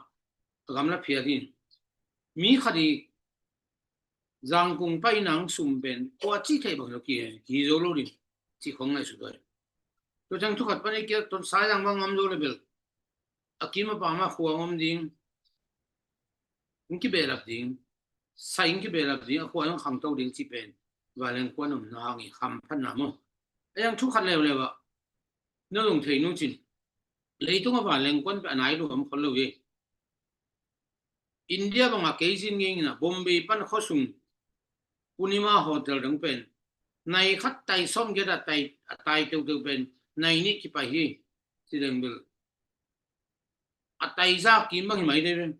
a gam la phiat in. Mi khat i Zangkung pai nang sum pen kua ci thei bang lo ki, ki zo lo ding. Ci khong ngai su doi. Tua ciang thu khat pan i kia ton Saizang bang ngam zo le bel. A kim a pam a khua ngom ding. Ong kibehlap ding. Sai ong kibehlap ding. A khua ong khangto ding ci pen. Vanleng kuan om na hang i kham phan na maw. A yang thu khat leuleu ah. Na zong thei nu cin. Leitung a vanleng kuan pen a nai lu om khol lo hi. India banga kei zin ngei ina Bombay pan khosung Purnima Hotel dang pen. Nai khat tai sawm giat a tai, a tai teuteu pen. Nai nih kipai hi. Ci deng bil. A tai za kim bang hi mai dei pen.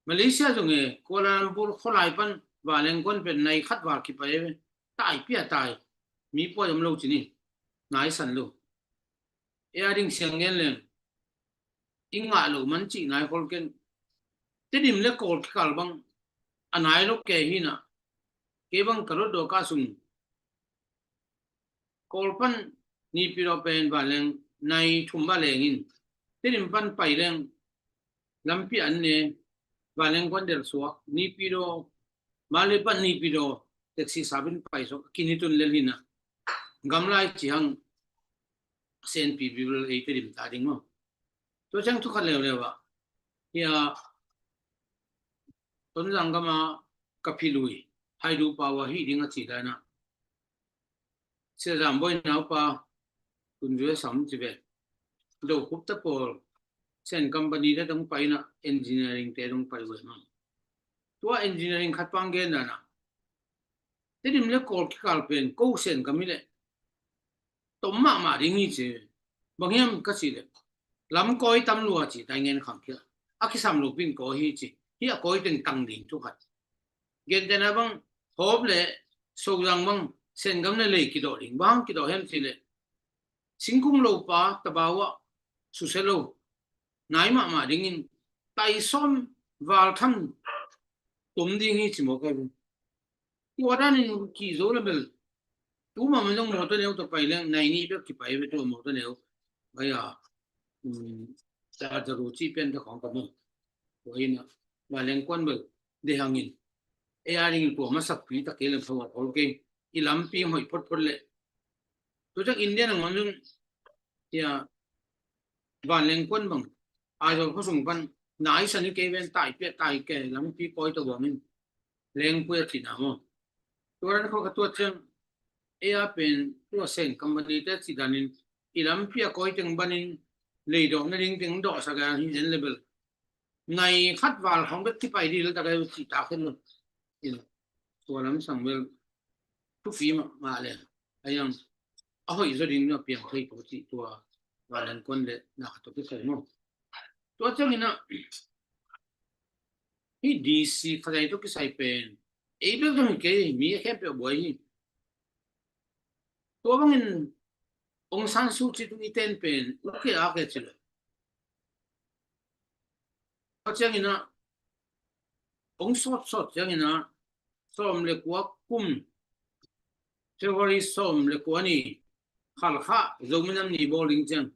Malaysia zong e, Kuala Lumpur kholai pan vanleng kuan pen nai khat val kipai pen. Tai pia tai. Mi puai om lo ci ni. Nai san lo. E a ding siang gen leng. I ngah lo man cih nai khol ken. Tedim le Kawl kikal bang. A nai lo ke hi na. Kei bang ka rot do ka sung. Kawl pan Nipidaw pen vanleng nai thum va leng in, Tedim pan pai leng lampi an ne, vanleng kuan del suak, Nipidaw, Malay pan Nipidaw, taxi sabin pai suak, kinitun lel hina. Gamlai ci hang senpi bibel ei Tedim ta ding maw. Tua ciang thu khat leuleu ah, hia Tonzang gama ka phi lui, Haidu pau ah hih ding a ci dan ah, Sia Zam Bawi naupa, Kun Zui Sam ci ve, Do Khup ta pawl, Sen company te dong pai na, engineering te dong pai ve ma. Tua engineering khat pang gen dan ah, Tedim le Kawl kikal pen ko Sen gam hi leh tom mahmah ding hi ci. Bang hiam ka cih leh, lam kawi tam lua ci tai ngen khang kia. A kisam lo pin kawi hi ci. Hi a kawi teng tang ding thu khat. Gentehna bang, Hawp le Sozang bang, Sen gam le lei kidawh ding. Bang kidawh hiam cih leh, singkung lo pa tabau ah susia lo nai mahmah dingin tai sawm val tham tom ding hi ci mawk ahi. Tua danin kihzo le bel, tu mahmah zong mawtaw neu tawh pai leng nai nih bek kipai ve, tua mawtaw neu. Gai a, um, ta ta ru cih pen ta khawng ka mu. Tua hi na, vanleng kuan bel de hangin, ei a dingin tua masakpi ta kei leng pha ua kol kei. I lampi hoih photphot leh. Tua ciang India nangawn zong, tia, vanleng kuan bang, Aizawl khuasung pan nai sa ni kei ven, tai pia tai kei, lampi kawi tawh bangin lengpui a cihna maw. Tua dan khawng ka tuat ciang, ei a pen tua Sen company te cih danin, i lampi a kawi teng banin, leidawhna ding teng dawhsak a hi zen le bel, nai khat val khawng bek kipai dil tak a cih tak hen lo. Tua lam sang bel thupi mahmah le, a yang a hoih zaw ding a piang thei ko cih tua vanleng kuan le na khat tawh kisai maw. Tua ciangin ah, hih D C Khazai tawh kisai pen ei bek zong hi kei, mi a khempeuh a buai hi. Tua bangin Aung San Suu Kyi tung i ten pen u ke a ke ci lo. Tua ciangin ah, hong sawtsawt ciangin ah, sawm le kua kum, February sawm le kua ni, Khalkha Zomi Nam Ni bawl ding ciang,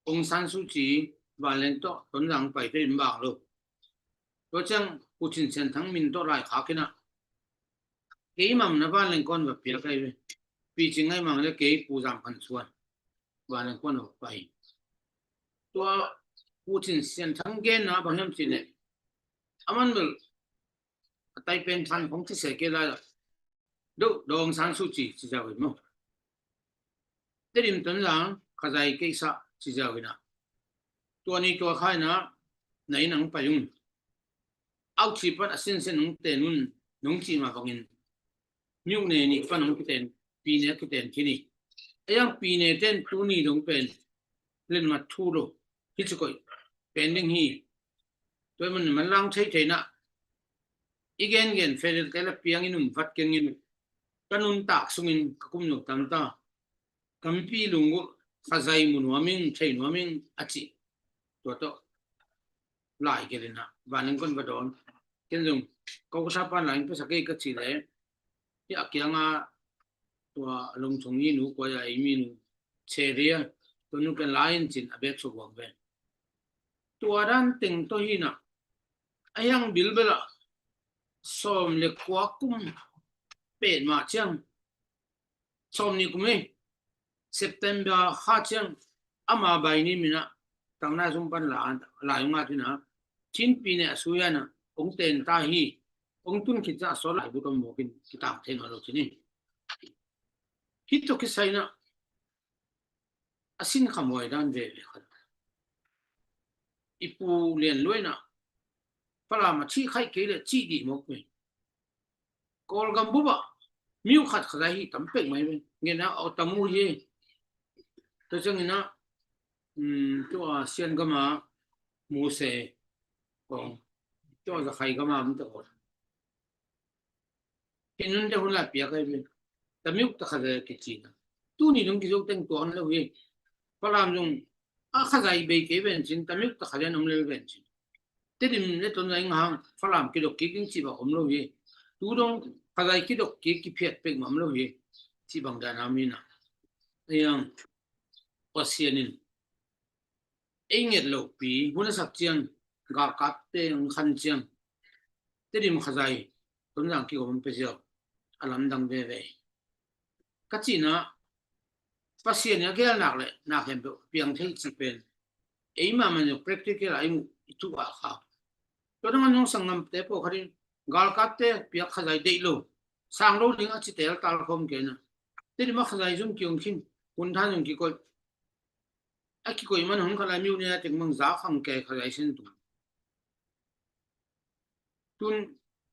Aung San Suu Kyi vanleng tawh Tonzang pai te in bang lo. Tua ciang Pu Cin Sian Thang min tawh laikhak in ah, kei mam na vanleng kuan va piak ahi ve. Pi Cing Ngai Mang le kei Pu Zam Khan Suan vanleng kuan va pai. Tua Pu Cin Sian Thang genna bang hiam cih leh, aman bel a tai pen than khong ci se kei lai ah, Do, Do Aung San Suu Kyi ci zau hi maw. Tedim Tonzang Khazai keisa ci zau hi na. Tua ni tua khai na, na inn ah hong pai ung. Auchi pan a sinsen hong ten un, nong cih mah bangin, myone nih pan hong kiten, pyine a kiten khin hi. A yang pyine ten tuni dong pen lenmat thu lo, hi ci koih pen ding hi. Tua hi man, manlang thei thei na, i gengen federal kei la piang in um vat keng in, ka nuntak sungin ka kum lo tam ta. Ka mipi lunggulh Khazai mu nuam ing, thei nuam ing a ci. Tua tawh lai gelh in ah vanleng kuan va dawn. Ken zong ko ka sa pan lai in pasa kei ka ci le, hi a kianga tua Lungchung i nu kua a ei mi nu Cheria, tua nu ken lai in cin a bek suk wang ve. Tua dan teng tawh hi na, a hiang bilbel ah sawm le kua kum pet mah ciang, sawm nih kum ei, September kha ciang, ama bai ni min ah, tangna sung pan la, la yung at hi na, Chin pyine a sui a na, hong ten ta hi, hong tun khit ciang a sawt laibu tawh mawk in kitang thei nawn lo cin hi. Hih tawh kisai na, a sin khamhuai dan veve khat. I Pu Lian Luai na, Falam a cih khaih kei le cih dih mawk ve. Kawlgam bup ah mi uh khat Khazai hi tam pek mai ve. Ngen a, aw tam uh hi. Tua ciangin ah, um, tua Sian gam a Muse kong, tua Zakhai gam a om te kong. Hi nun te hun la piak ai ve. Tamiuk ta Khazai kici na. Tuni dong kizo teng tua om lo hi. Falam zong a Khazai bei kei ven cin, tamiuk ta Khazai om lel ven cin. Tedim le Tonzang hang Falam kidok kik ding cih bang om lo hi. Tu dong Khazai kidok kik kiphiat pek mah om lo hi. Cih bang dan a mi na. Ayang. Pasian in ei nget lohpi hun a sak ciang, galkapte hong khan ciang, Tedim Khazai Tonzang kik om pia ziau a lamdang veve. Ka cihna, Pasian in a gelnak le nak hempeuh piang thei cih pen ei mahmah in practical ah i muh i tuh ah kha. Tua dang a nong sanggamte pawh khat in galkapte piak Khazai deih lo, sang lo ding a ci tel tal khawm kei na. Tedim ah Khazai zum kiong khin, hun than zong kikoih, a kikoih man hun khat lai miu ne a teng mang za khang kei Khazai sen tung. Tun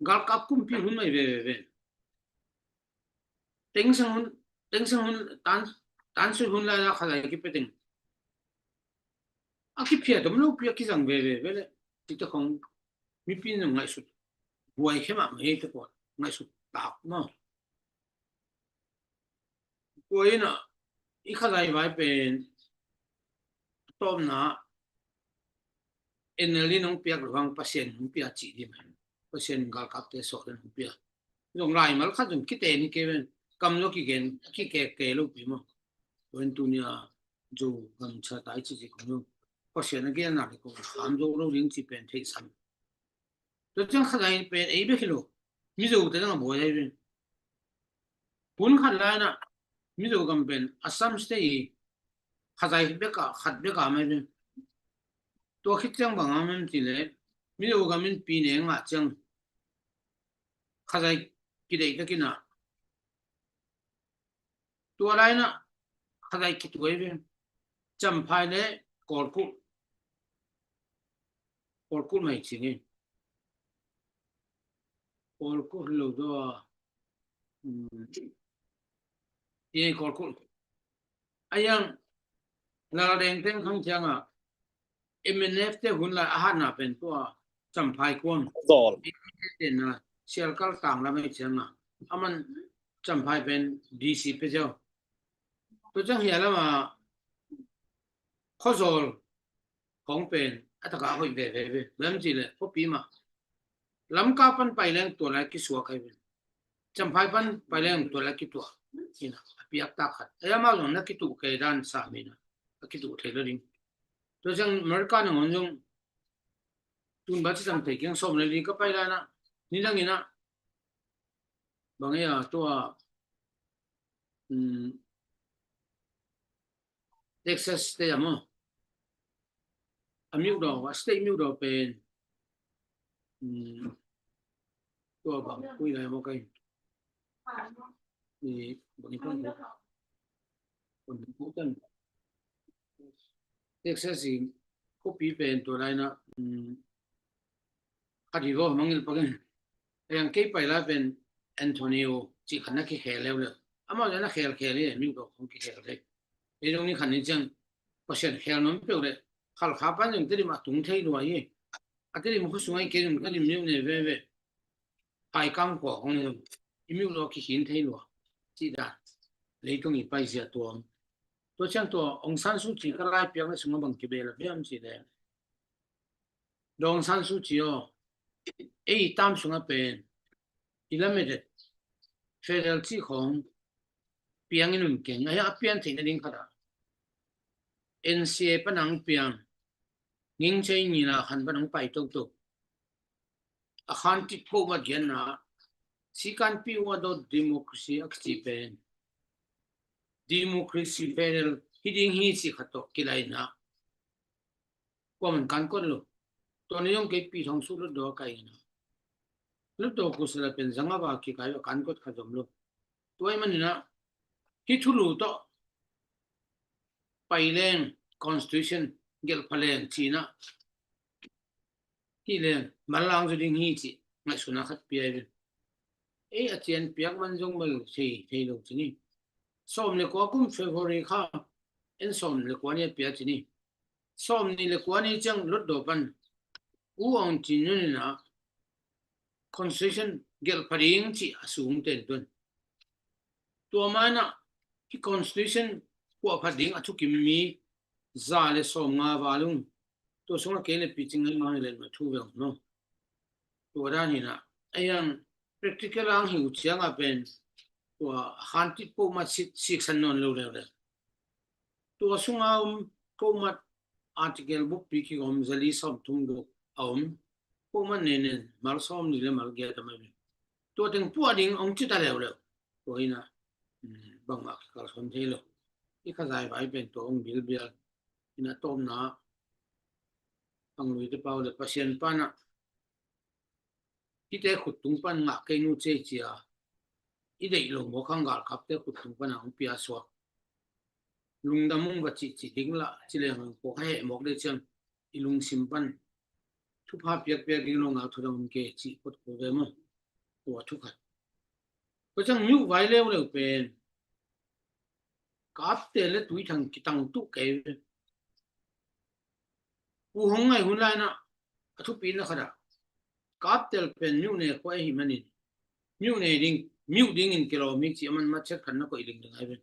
galkap kumpi hun mai veve ve. Tengseng hun, tengseng hun, tan, tansui hun lai la Khazai kipia teng a kipia tom lo pi a kizang veve ve le. Tite khong mipi nong ngaihsut buai khe mahmah hi te pawh ngaihsut tak maw? Tua in ah i Khazai vai pen tawpna N L D nong piak lo hang Pasian nong pia cih ding. Pasian galkapte sawh le nong pia. Zong laimal khat zong kite ni kei ven. Kam lo kigen kikek kei lo pi maw? Tua in tunia Zogam cha tai ci ci kong lo. Pasian a gelna le kong kham zo lo ding ci pen theihsam. Tua ciang Khazai pen ei bek hi lo, Mizo te dang a buai ai ve. Hun khat lai na Mizo gam pen Assam State i Khazai bek a khat bek a mai ve. Tua khit ciang bang a mem ti le Mizo gam in pi ne ngah ciang Khazai kideih takin a tua lai na Khazai kituai ve. Champhai le Kawlkulh, Kawlkulh mai ci nge. Kawlkulh lo zaw a, um, ti nge Kawlkulh. A yang Lal Deng teng khang ciang a M N F te hun lai a hatna pen tua Champhai kuang. Zawl. Tenna Sialkal tang lam ai ciang a aman Champhai pen D C pe ziau. Tua ciang hia lam a Khuazawl khong pen a taka hoih veve ve. Bem ci le khuapi mah Lamka pan pai leng tua lai kisuak ai ve. Champhai pan pai leng tua lai kituak. Ina a piak tak khat. Ai amau zong na kituh kei dan sa mi na a kituh thei lo ding. Tua ciang America nangawn zong tun ba ci tam thei kiang sawm le li ka pai lai na ni dang ina bang ei a tua, um, Texas state a maw? A miuh daw, a state miuh daw pen, um, tua bang kui lai maw kai. Ni bang i pang. Texas i khuapi pen tua lai na, um, khat hi vaw mangil pakin. Ei ang kei pai lai pen Antonio cih khat na kikhel leuleu. Amau le na khelkhel hi, miuh daw khong kikhel thei. Ei dong ni khat ni ciang Pasian khel nuam peuh le Khalkha pan zong Tedim a tung thei lua hi. A Tedim khua sung ai kei zong Tedim miuh ne veve. Phaikang khua khong ni zong i miuh daw kikhin thei lua. Cih dan leitung i paizia tuam. Tua ciang tua Aung San Suu Kyi ka lai piak le sung a bang kibel a biam ci le. Daw Aung San Suu Kyi aw, ei tam sung a pen i lametet federal cih khong piang in um keng, a hia a pian theihna ding khat a N C A pan ang piang, ngingchei nina khan pan ang pai toto. A khan titpho mat gianna sikanpi ua dot democracy a kici pen democracy federal hi ding hi ci khat tawh kilaina. Kuaman kan kot lo. Tua ni zong kei pi thong su lut daw a kai ina. Lut daw kusala pen zanga va kikai a kan kot kha zom lo. Tua i manina hi thulu tawh pai leng constitution gelh pha leng cina. Hi leng manlang zu ding hi ci ngaihsuna khat pia i ven. Ei a cian piak man zong mal thei thei lo ci ni. Sawm le kua kum February kha en sawm le kua ni a pia ci ni. Sawm ni le kua ni ciang lut daw pan U Aung Kyi Nyun ina constitution gelh pha ding ci a sung ten tun. Tua mana hi constitution kuah pha ding a thukim mi za le sawm nga valung. Tua sung a kei le pi cing ngai mang le ma thu veng no. Tua dan hina a yang practical ang hi u ciang a pen tua han tit po ma sik san non lo le le. Tua sunga om, komat article bukpi kik om, zali sawm thum duk a om, komat nenen mal sawm ni le mal giat a mai. Tua teng puah ding ong cita leuleu. Tua ina, mm, bangmah kikal son thei lo. I khazai vai pen tua ong bilbial. Ina tawmna ang lui te pau le Pasian pana hite khut tung pan ngah kei nu cei cia. I deih lo mawk hang galkapte khut tung pana ong pia suak. Lungdam ung va cihcih ding lah, ci leng ang pawk a heh mawk dei ciang i lungsim pan thupha piakpiak ding lo ngak thudang um ke cih phot kul ve maw? Tua thukhat. Tua ciang miuh vai leuleu pen Kaptel le Tuithang kitang tuh kei ve. Pu Hong Ngai hun laina a thupina khat ah Kaptel pen miuh ne khua ahi manin miuh ne ding, miuh dingin kilawm hi ci a man matchet khat na koih ding ding ai ve.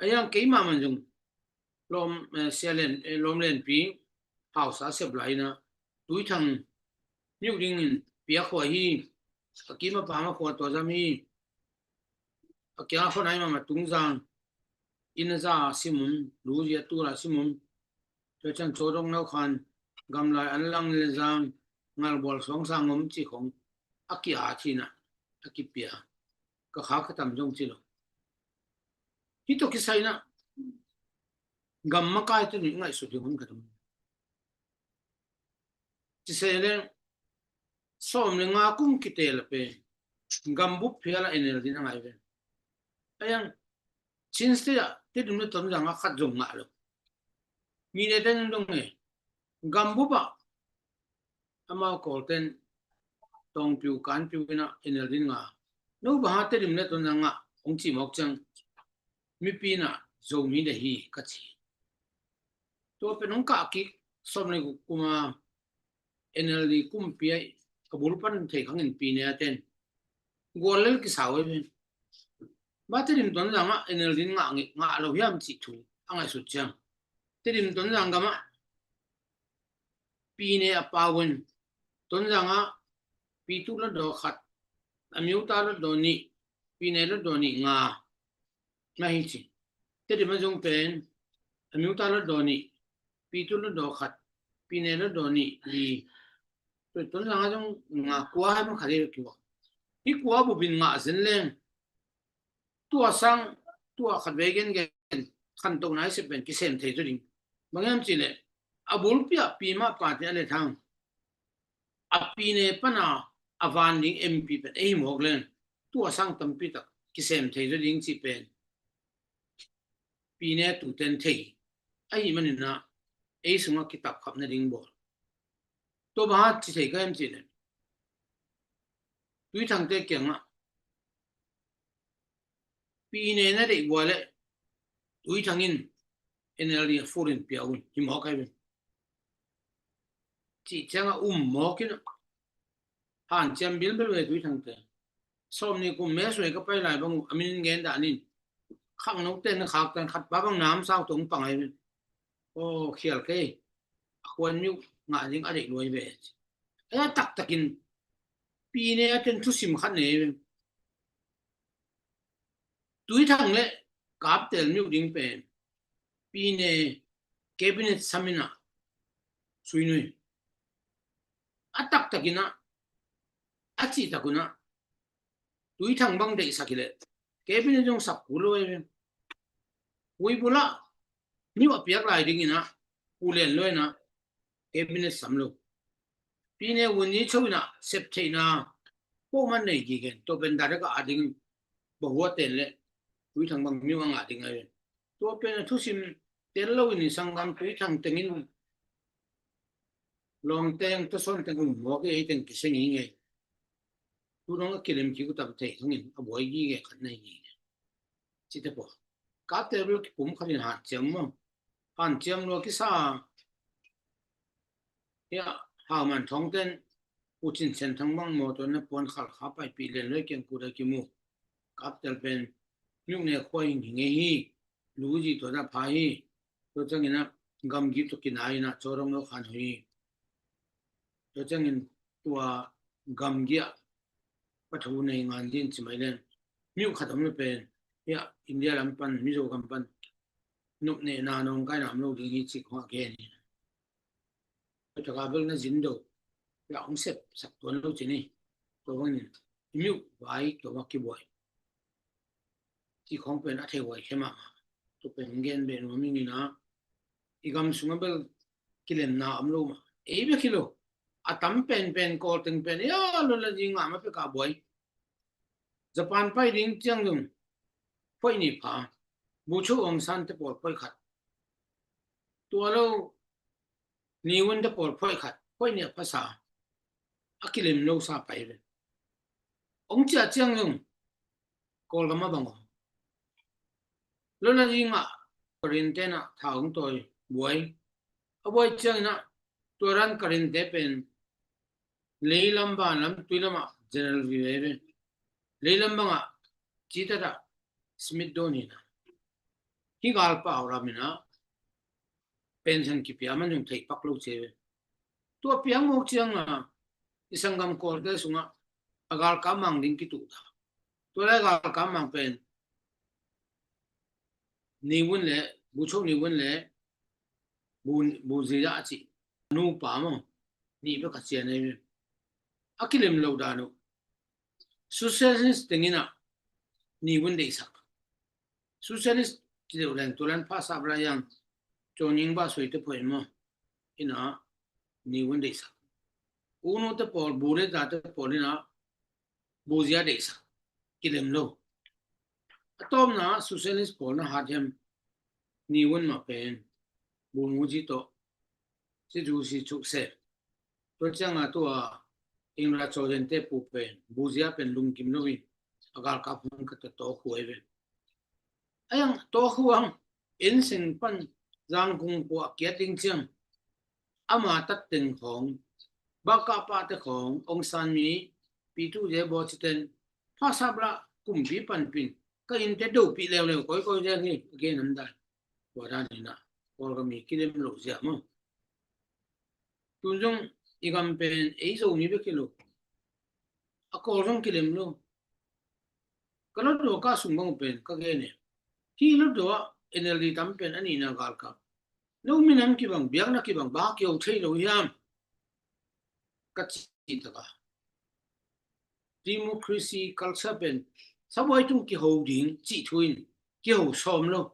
A yang keimah man zong lawm, eh, sia len, eh, lawm lenpi hausa sep laina Tuithang miuh dingin pia khua hi. A kim a pam a khua tua zam hi. A kiang a khua nai mama Tungzang inn a za simum, lu zia tul a simum. Tua ciang Cawdong Nau Khan, Gamlai, Anlang, Lezang, Ngalbual, Suangsang om ci khong a kia thina a kipia. Ka kha ka tam zong ci lo. Hi tawh kisaina gam makai tuni ngaihsut ding hun ka tam. Ci se le sawm le nga kum kite la pe gam bup phia la N L D na ngai ve. Ayang Chin State ah Tedim le Tonzang ah khat zong ngah lo. Mi ne ten dong e gam bup ah amau Kawlten tawngpiu kanpiu ina N L D in nga. No baha Tedim le Tonzang ngah hong ci mawk ciang mipi na Zomi de hi ka ci. Tua pen hong kah kik sawm le guk kuma N L D kumpi a bul pan thei khangin pi ne a ten gual lel kisau e pen. Ba Tedim Tonzang ah N L D in ngah, ngah lo hiam cih thu a ngaihsut ciang Tedim Tonzang gam ah pi ne a pau in Tonzang ah pi tu la daw khat, a miu ta la daw nih, pi ne la daw nih nga na hi ci. Tedim a zong pen a miu ta la daw nih, pi tu la daw khat, pi ne la daw nih li. Tua Tonzang a zong nga kua hai man khat hi lo kiwa. Hi kua bupin ngah zen leng tua sang, tua khat vei gengen khantohna i sep pen kisem thei zaw ding. Bang hiam cih leh a bulpi ah pi mah pate a le thang a pi ne pana a van ding M P pen ei hi mawk leng tua sang tampi tak kisem thei zaw ding cih pen pi ne tuten thei ahi manin ah ei sungah kitap khap nading bawl. Tua bang a ci thei ka hiam cih leh Tuithangte kiangah pi ne na deih bua leh Tuithang in N L D a full in pia un hi mawk ahi ven. Cih ciangah um mawk in hanciam bilbel ve Tuithangte. Sawm ni kum me suai ka pai lai bang uh a min in gen dah nin khangnote na khaktan khat pa bang nam sau tong pang ahi ven. Aw khial kei a khuan miuh ngah ding a deih luai ve. A taktakin pi ne a ten thusim khat ne Tuithang le Kaptel miuh ding pen pi ne cabinet sam in ah sui nui. A taktakin ah a cihtak un ah Tuithang bang deihsak hi leh cabinet zong sak kul lo e. Huibul ah miuh a piak lai dingin ah Pu Lian Luai in ah cabinet sam lo. Pi ne vun ni cho in ah sep theihna pawh man nei gige. Tua pen direct a ding bahua ten le Tuithang bang miuh a ngah ding ahi. Tua pen a thusim tel lo in sanggam Tuithang tengin Lawngteng Tawsawn teng um mawk ei teng kisia ngingei. Tu dong a kilem kik uh tam thei khangin a buai gige khat nei gige. Cite pua Kaptel bel kipum khat in hanciam maw? Hanciam lua kisa. Hia Hauman Thawngten U Cin Sen Thang bang mawtaw na puan khalkha paipih Lian Luai kiang kut a kimu. Kaptel pen miuh ne khua hing hing ei hi. Lu zi tua dah pha hi. Tua ciangin ah gamgi tua kinai in ah Cawdong Lo Khan hoih hi. Tua ciangin tua gamgi ah pathu nei ngan din ci mai len miuh khat om le pen Hia India lam pan, Mizo gam pan nopnehna nawngkaina om lo ding hi cih khong a gen hi. Tua taka bel na zin do, la hong sep sak tuan lo ci ni. Tua bangin i miuh vai tua bang kibuai. Cih khong pen a thei huai khe mahmah. Tua pen gen beh nuam ing ina, i gam sungah bel kilemna om lo mah. Ei bek hi lo. A tam penpen Kawl teng pen, ia, lo la ding ngah ma pek a buai. Japan pai ding ciang zong phoih nih pha. Bogyoke Aung San te pawl phoih khat. Tua lo Ne Win te pawl phoih khat, phoih nih a phasa. A kilem lo sa pai ve. Ong ciah ciang zong Kawlgam a bang om lo na ding ah Karen te na tha ong tawi buai. A buai ciang ina tua dan Karen te pen leilam, vanlam, tuilam ah general vive ve. Leilam bangah citat ah Smith Don hi na. Hih galpau lam ina pension kipia man zong thei pak lo ci ve. Tua piang mawk ciang a i sanggam Kawlte sungah a galkap mang ding kituh ta. Tua lai galkap mang pen Ne Win le, Bogyoke Ne Win le Bu, Bogyoke a cih nupa maw, nih bek a cian ahi ve. A kilem lo dan uh. Socialist teng ina Ne Win deihsak. Socialist ci deuh leng tulan phasap lai yang Chawning Bah Sui te phoih maw, ina Ne Win deihsak. U Nu te pawl, Bu le Za te pawl ina Bogyoke deihsak. Kilem lo. A tawpna Socialist pawl na hat hiam, Ne Win mah pen Bu Nu ci tawh ci du si cuk se. Tua ciang a tua Ing Ra Chaw Zen te pu pen Bogyoke pen lungkim lo in a galkap hun ka ta tawk huai ve. A yang tawk huang, inn sing pan Zangkung pua a kiat ding ciang ama tat teng khawng, bakah pah te khawng, Aung San mi, Pi Tu Ze Baw ci ten phasap la kumpi panpin ka inn te dopih leuleu koikoi zel hi, a gen an dai. Tua dan ina Kawlgam i kilem lo zia maw. Tun zong i gam pen ei Zomi bek hi lo. A Kawl zong kilem lo. Ka Hlutdaw kah sung bang pen ka gen e. Hih Hlutdaw ah N L D tam pen a nihna galkap. No minam kibang, biakna kibang, bang kiho thei lo hiam? Ka cih taka democracy culture pen sabuai tung kiho ding cih thu in kiho sawm lo.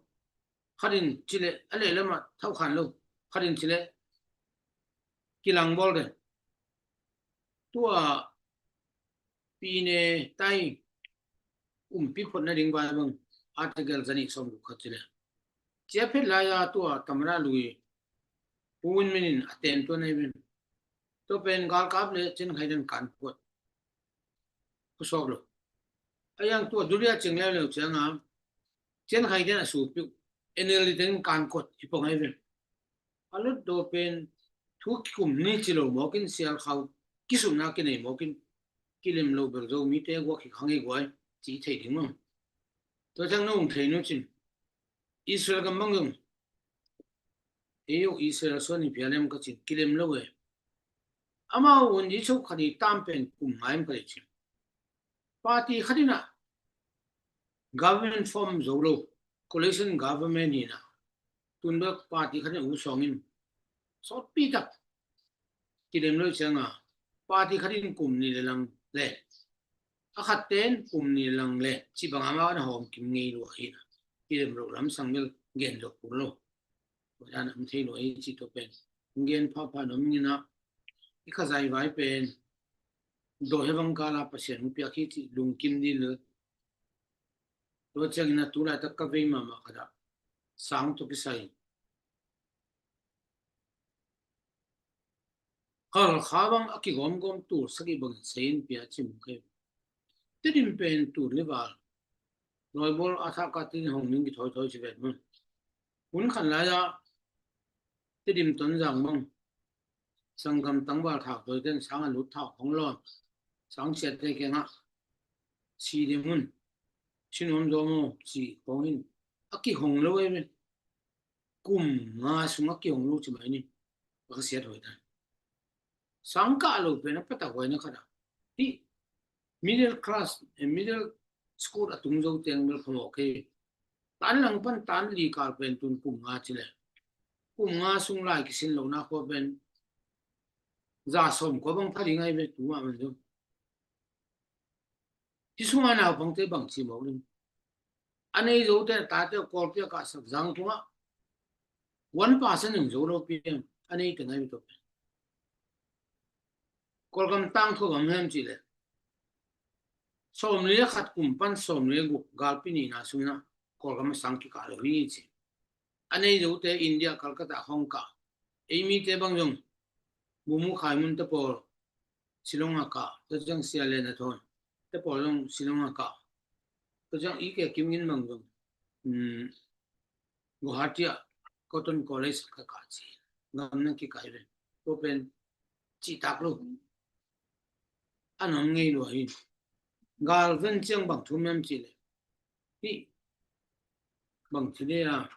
Khatin cileh a lehlam ah thau khan lo. Khatin cileh kilangbawl den. Tua pine tai umpi phot nading vai bang Article zanih sawm guk khat cileh. Cia phet lai-a tua tamada lui Pu Win Myint in a tem tua nei ven. Tua pen galkap le Chin Khai den kan phot. Khusawp lo. A yang tua duria cing leuleu cianga Chin Khai den a supiu N L D den kan kot hi pong ai ven. A Hlutdaw pen thu kikum ni ci lo mawkin sial khau kisumna kinei mawkin kilem lo bel Zomite guak hi khang hi guai ci thei ding mawng. Tua ciang nong thei nu cin Israel gam bang zong ei uh Israel suan hi phialem ka cin kilem lo e. Amau un i chok khat i tam pen kum ngaim ka dei cin. Party khat ina government form zo lo, coalition government ina tun bek party khat ina u sawngin sawtpi tak kilem lo cianga party khat in kum ni le lang le a khat ten kum ni le lang le ci banga ma na hawm kim ngei lua hi na. Kilem lo lam sang mel gen lo kul lo. Tua dan am thei lo ei ci tua pen gen phapha nom ina i khazai vai pen do he bang kala Pasian hong piak hi ci lungkim dil lo. Tua ciangin a tulaitak ka vei mahmah khat ah sang tawh kisai Khalkha bang a kigawmgawm tul sagih bangin sayin pia cim kei. Tedim pen tul ni val lawibawl a thahka tin hong ning kithawithawi ci vet mun. Hun khan lai-ah Tedim Tonzang bang sanggam tangval thak tawi ten sang a lut thak hong lawn sang ciat te kengah si ding mun. Sinuam zawm aw ci kong in a kihong lo ei men. Kum nga sungah kihong lo ci mai ni. Ka siat hoi tan. Sangkah lo pen a patak huaina khat ah hih middle class, eh, middle school a tung zo teng bel phamawh kei. Tan lang pan tan li kal pen tun kum nga ci le. Kum nga sung lai kisin lo na khua pen za sawm khua bang pha ding ai ve tu mah man zo. Hi sunga naupangte bang ci mawk ding. A nei zote tate kawlpi a kahsak zang tungah one percent in zo lo piang a nei teng ai ve tawh. Kawlgam tangthu gam hiam ci le. Sawmli a khat kum pan sawmli a guk galpi nihna sungin ah Kawlgam a sang kikah lo hi ci. A nei zote India Calcutta khawng kah. Ei mite bang zong Bumu Khaimun te pawl Shillong a kah. Tua ciang Sia Lian a Thawn te pawl zong Shillong a kah. Tua ciang i ke Kim Ngin bang zong, um, Guwahati ah Cotton College ka kah ci. Gam na kikah hi ve. Tua pen cihtak lo. A nuam ngei lua hi. Gal ven ciang bang thu miam ci le. Hi bang ci le a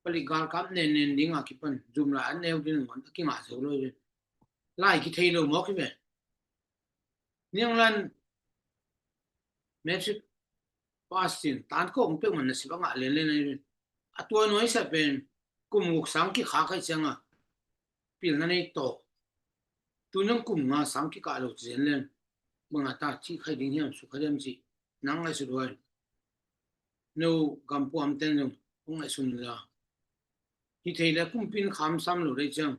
palik galkap nen nen ding a kipan zum lai an neu ding ngon a kingah zo lo hi. Lai kithei lo mawk hi ve. Nianglan matric pass cin tan kawng peuh man nasip a ngah lianlian ahi ve. A tua nuai sa pen kum guk sang kikhak hai cianga pilna nei tawh. Tun zong kum nga sang kikah lo ci zen leng bang a ta cih khai ding hiam suk khai diam cih nang ngaihsut huai. No gampuam ten zong hong ngaihsun la. Hi thei le kumpi in kham sam lo dei ciang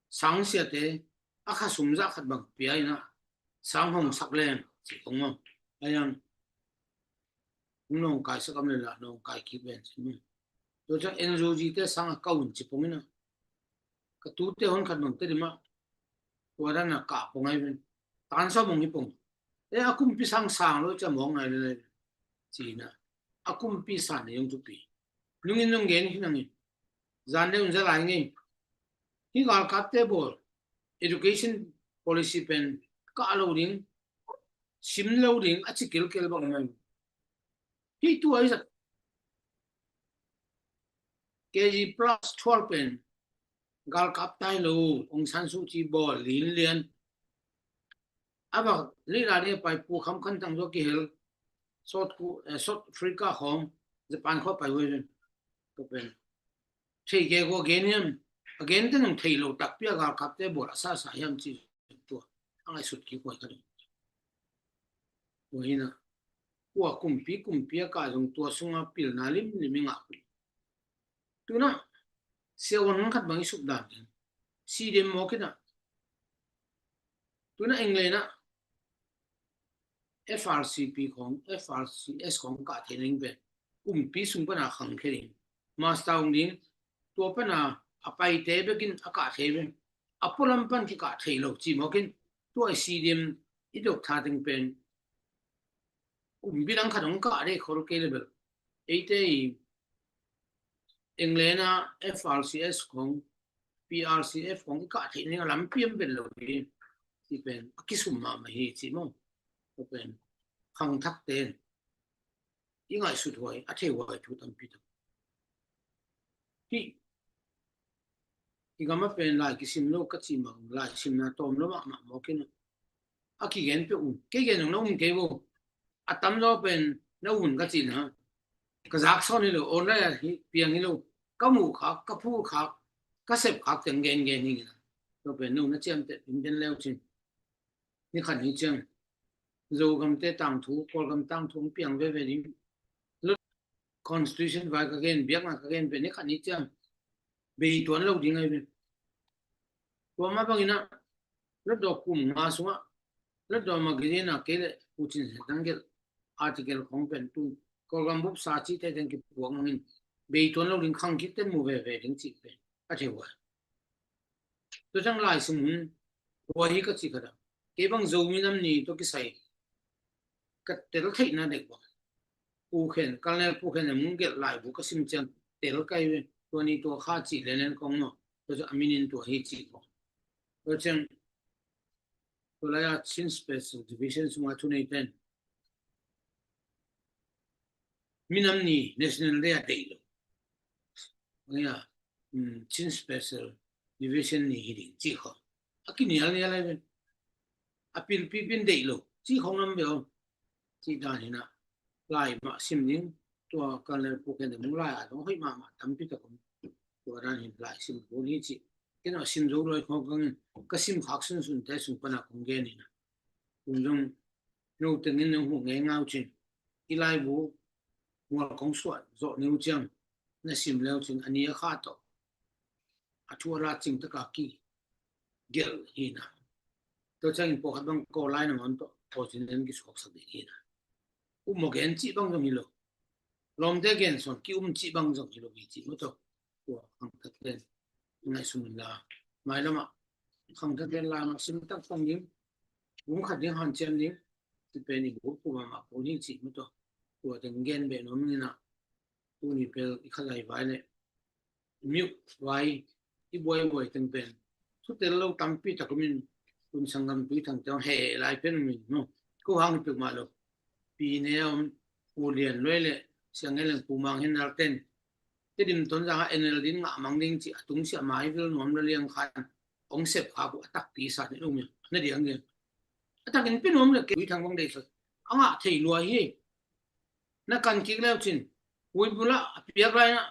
sang siate a kha sum zah khat bang pia in a sang hong sak leng ci kong maw. A yang hong nawngkai sak am le lah nawngkai kik ven ci maw. Tua ciang N U G te sang a kau in ci pong in a ka tute hon khat bang te dim a tua dan a kah pong ai ven. Tan sawm hong hi pong. E a kumpi sang sang lo ciang mawng ngai le le ci in a a kumpi san nei hong thupi. Nungin nung gen hi nangin zan deuh in za lai ngei. Hi galkapte bawl education policy pen kah lo ding, sim lo ding a ci kilkel bang mai. Hi tua i zat K G plus twelve pen galkap tai lo, Aung San Suu Kyi bawl lin lian. A va lila ding a pai Pu Kham Khan Thang zo kihel South Ku-, eh, South Africa khawng Japan khawng pai huai ven. Ka pen thei ke ko gen hiam a gen te nung thei lo takpi a galkapte bawl a sa sa hiam ci tua a ngaihsut kik huai ka ding. Tua hi na kua kumpi kumpi a kah zong tua sunga pilna limlim i ngah kul. Tuna siavuan khat bang i suk dan keng. Sidem mawk in a tuna England a F R C P khawng, F R C S khawng kah thei ning pen kumpi sung pana khang khe ding. Master hong ding tua pana a paite bekin a kah thei pen a pualam pan kikah thei lo ci mawk in tua i sidem i dok tha teng pen kumpi dang khat hong kah dei khol kei le bel. Eite i England a F R C S khawng, P R C F khawng i kah theih ning a lampi om pen lo hi. Ci pen a kisum mahmah hi ci maw. Tua pen khangthak ten i ngaihsut huai a thei huai thu tampi tak. Hi i gam a pen lai kisim lo ka ci mah lai simna tawm lo mahmah mawk in a kigen peuh un kei gen zong na um kei vo. A tamzaw pen na um un ka cihna ka zak sawn hi lo online ah hi piang hi lo ka muh khak ka phul khak ka sep khak teng gen gen hi. Tua pen no na ciamteh in den leu cin ni khat ni ciang Zogamte tangthu Kawlgam tangthu hong piang veve ding. Constitution vai ka gen biakna ka gen pen ni khat ni ciang bei tuan lo ding ahi ve. Tua mah bangin ah Hluttaw kum nga sungah Hluttaw magazine ah kei le Pu Cin Sian Thang gelh article khawng pen tun Kawlgam bup sa cihte teng kipuak nangin bei tuan lo ding khang kik ten mu veve ding cih pen a thei huai. Tua ciang lai sim hun huai hi ka cih khat ah kei bang Zomi Nam Ni tawh kisai ka tel theihna dek bang Pu Khen, Colonel Pu Khen in hong gelh laibu ka sim ciang tel kai ve. Tua ni tua kha cih lenlen kong maw. Tua ciang a minin tua hi cih kong. Tua ciang tua lai a Chin Special Division sunga thuneite in minam ni National Day a deih lo. Ngia, um, Chin Special Division ni hi ding cih khawng a kinial nial ahi ve. A pilpi pen deih lo cih khawng lam ve om. Cih dan hi na, lai mah sim ding, tua kan le pu ken ding lai a dong hoih mahmah tampi tak om. Tua dan hi na lai sim kul hi ci. Ken a sim zo loi khong kang in, ka sim khak sunsun te sung pan a kong gen hi na. Kum zong no tengin nong hu ngei ngau cin. I laibu mual kong suah zawh ni uh ciang na sim leu cin a ni a kha tawh a thu a la cing taka ki gelh hi na. Tua ciangin pawlkhat bang kawl lai nangawn tawh pawlcin nan kisuaksak ding hi na. Um maw gen cih bang zong hi lo. Lawmte gen sawn ki um cih bang zong hi lo hi cih maw tawh. Tua khangthak pen ngaihsun un la. Mailamah khangthak pen lamah sim tak pang ding. Bung khat ding hanciam ding. Ci pen i buk pu mahmah kul hi cih maw tawh. Tua teng gen beh nuam ing a. Tuni pel i khalai vai le miuh vai i buaibuai teng pen thutel lo tampi tak om in, tun sanggam Tui Thang teng he lai pen om in, no. Ko hang hi peuhmah lo. Pi Ne a om, Pu Lian Luai le Siang Ngen Leng, Pu Mang Hin Ral ten Tedim Tonzang ah N L D in ngah mang ding ci a tungsiah mai vil nuam la liang khan ong sep khak uh a takpi sa ne um in, na diang diang. A takin pi nuam le ke Tui Thang bang dei soi. A ngah thei lua hi. Na kan kik leu cin, hui bula a piak lai na,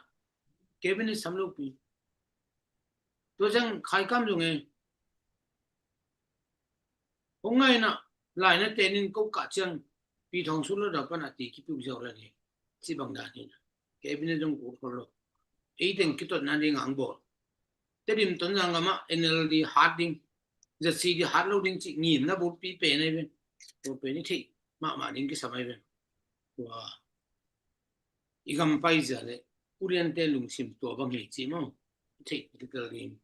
cabinet sam lo pi. Tua ciang khaikam zong e. Hong ngai na, lai na tenin ko kah ciang, pi thong sun lo da pan a ti kipiu ziau la ni. Ci bang dan hi na. Cabinet zong kul khol lo. Ei teng kitotna ding ang bawl. Tedim Tonzang gam ah N L D hat ding, Z C D hat lo ding cih ngimna bulpi pen ai ve. Tua pen i theih mahmah ding kisam ai ve. Tua i gam paizia le U Lian te lungsim tua bang hi cih maw. I theih kitel ding.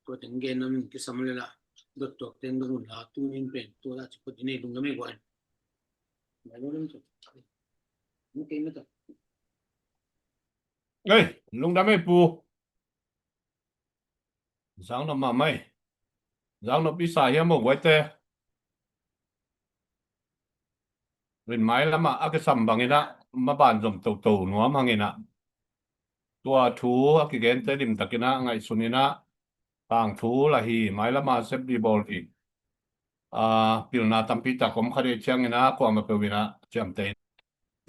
Tua teng gen nuam in kisam le la. Dot tuak teng dong un la, tuni in pen tua la ci phot i nei lungdam ei guai. Mai lo lam tu. Mu kei mata. Ei, lungdam ei pu. Zang nop mahmah ei. Zang nop i sa hiam aw guaite. Rin mailamah a kisam bangin ah maban zom toto nuam hangin ah, tua thu a kigente limtakin ah ngaihsun in ah, tangthu la hi, mailamah sep di bawl hi. A, pilna tampi tak om kha dei ciangin ah kuamah peuh in ah ciamteh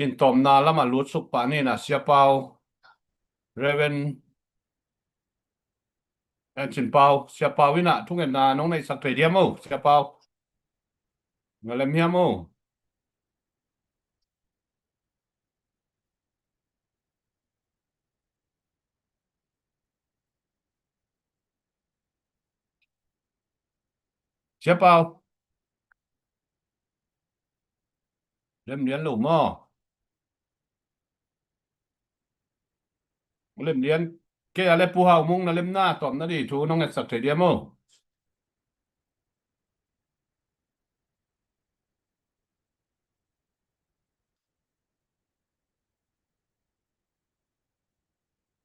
in, tawpna lamah lutsuk pah ni in ah, Sia Pau, Reverend En Cin Pau, Sia Pau in ah thungetna nong neihsak thei diam aw, Sia Pau? Na lem hiam aw? Sia Pau. Lem lian lo maw? Lem lian. Kei a le Pu Hau Mung na lemna tawpna di thu nong ngetsak thei diam aw?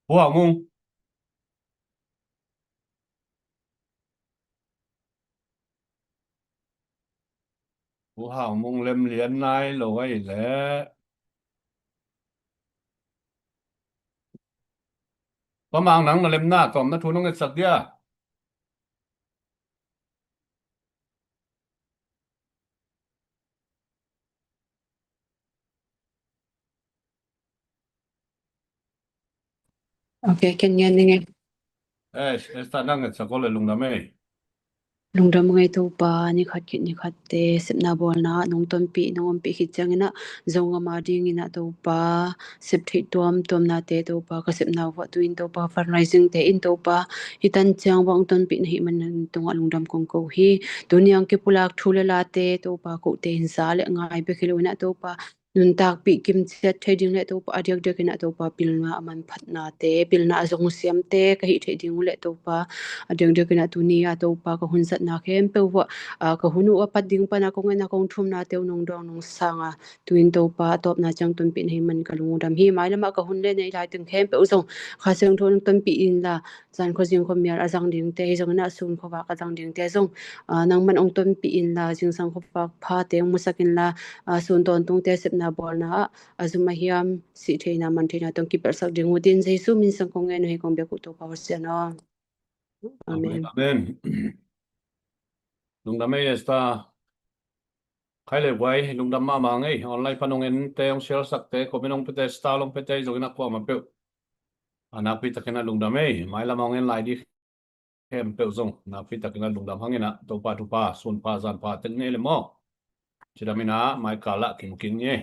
Pu Hau Mung. Pu Hau Mung lem lian nai lo ai leh. Pa Mang, nang na lemna tawmna thu nong ngetsak dia. Ok, ken ngen ning e. Eh, Esther, nang ngetsak aw le lungdam ei. Lungdam ngei Topa, ni khat khit ni khat te sepna bawlna nong tonpih, nong ompih khit ciangin ah, Zogam a dingin ah Topa, sep theih tuamtuamnate Topa, ka sepna uh ah tu-in Topa, fundraising te in Topa, hih tan ciang bang tonpih na hih manin tungah lungdam kong ko hi. Tuni ang kipulak thu le late Topa, kote in za le ngai bek hi lo in ah Topa, nuntakpih kimciat thei ding le Topa, a diakdiakin ah Topa, pilna a manphatnate, pilna a zongsiamte ka hih theih ding uh le Topa, a diakdiakin ah tuni a Topa, ka hun zatna khempeuh uh ah, ka hun uh a pat ding pana kong en a kong thumnate uh nong dawng nong sang a, tu-in Topa, a tawpna ciang tonpih na hih man ka lungdam hi. Mailamah ka hun le nei lai teng khempeuh zong Kha Siangtho nong tonpih inla, zan khuazing khuamial a zang dingte, hi zongin ah sun khuavak a zang dingte zong, ah, nangman hong tonpih inla, zingsang khuavak phate hong musak inla, ah, sun tawntungte sepna bawlna ah a zum a hiam, sih theihna, man theihna tawh hong kipelhsak ding uh, tin Jesu min sang kong ngen uh hi, kong biak uh Topa Pasian aw. Amen. Amen. Amen. Lungdam ei Esther. Khai le guai, lungdam mahmah ngei. Online pan hong ente, hong share sakte, comment hong pete, star hong pete zongin a kuamah peuh a nakpi takin a lungdam ei. Mailam hong en lai di khempeuh zong nakpi takin a lungdam hangin a, Topa thupha, sunpha zanpha tek ni le maw. Cidam in a, mai kal ah kimu kik ni ei.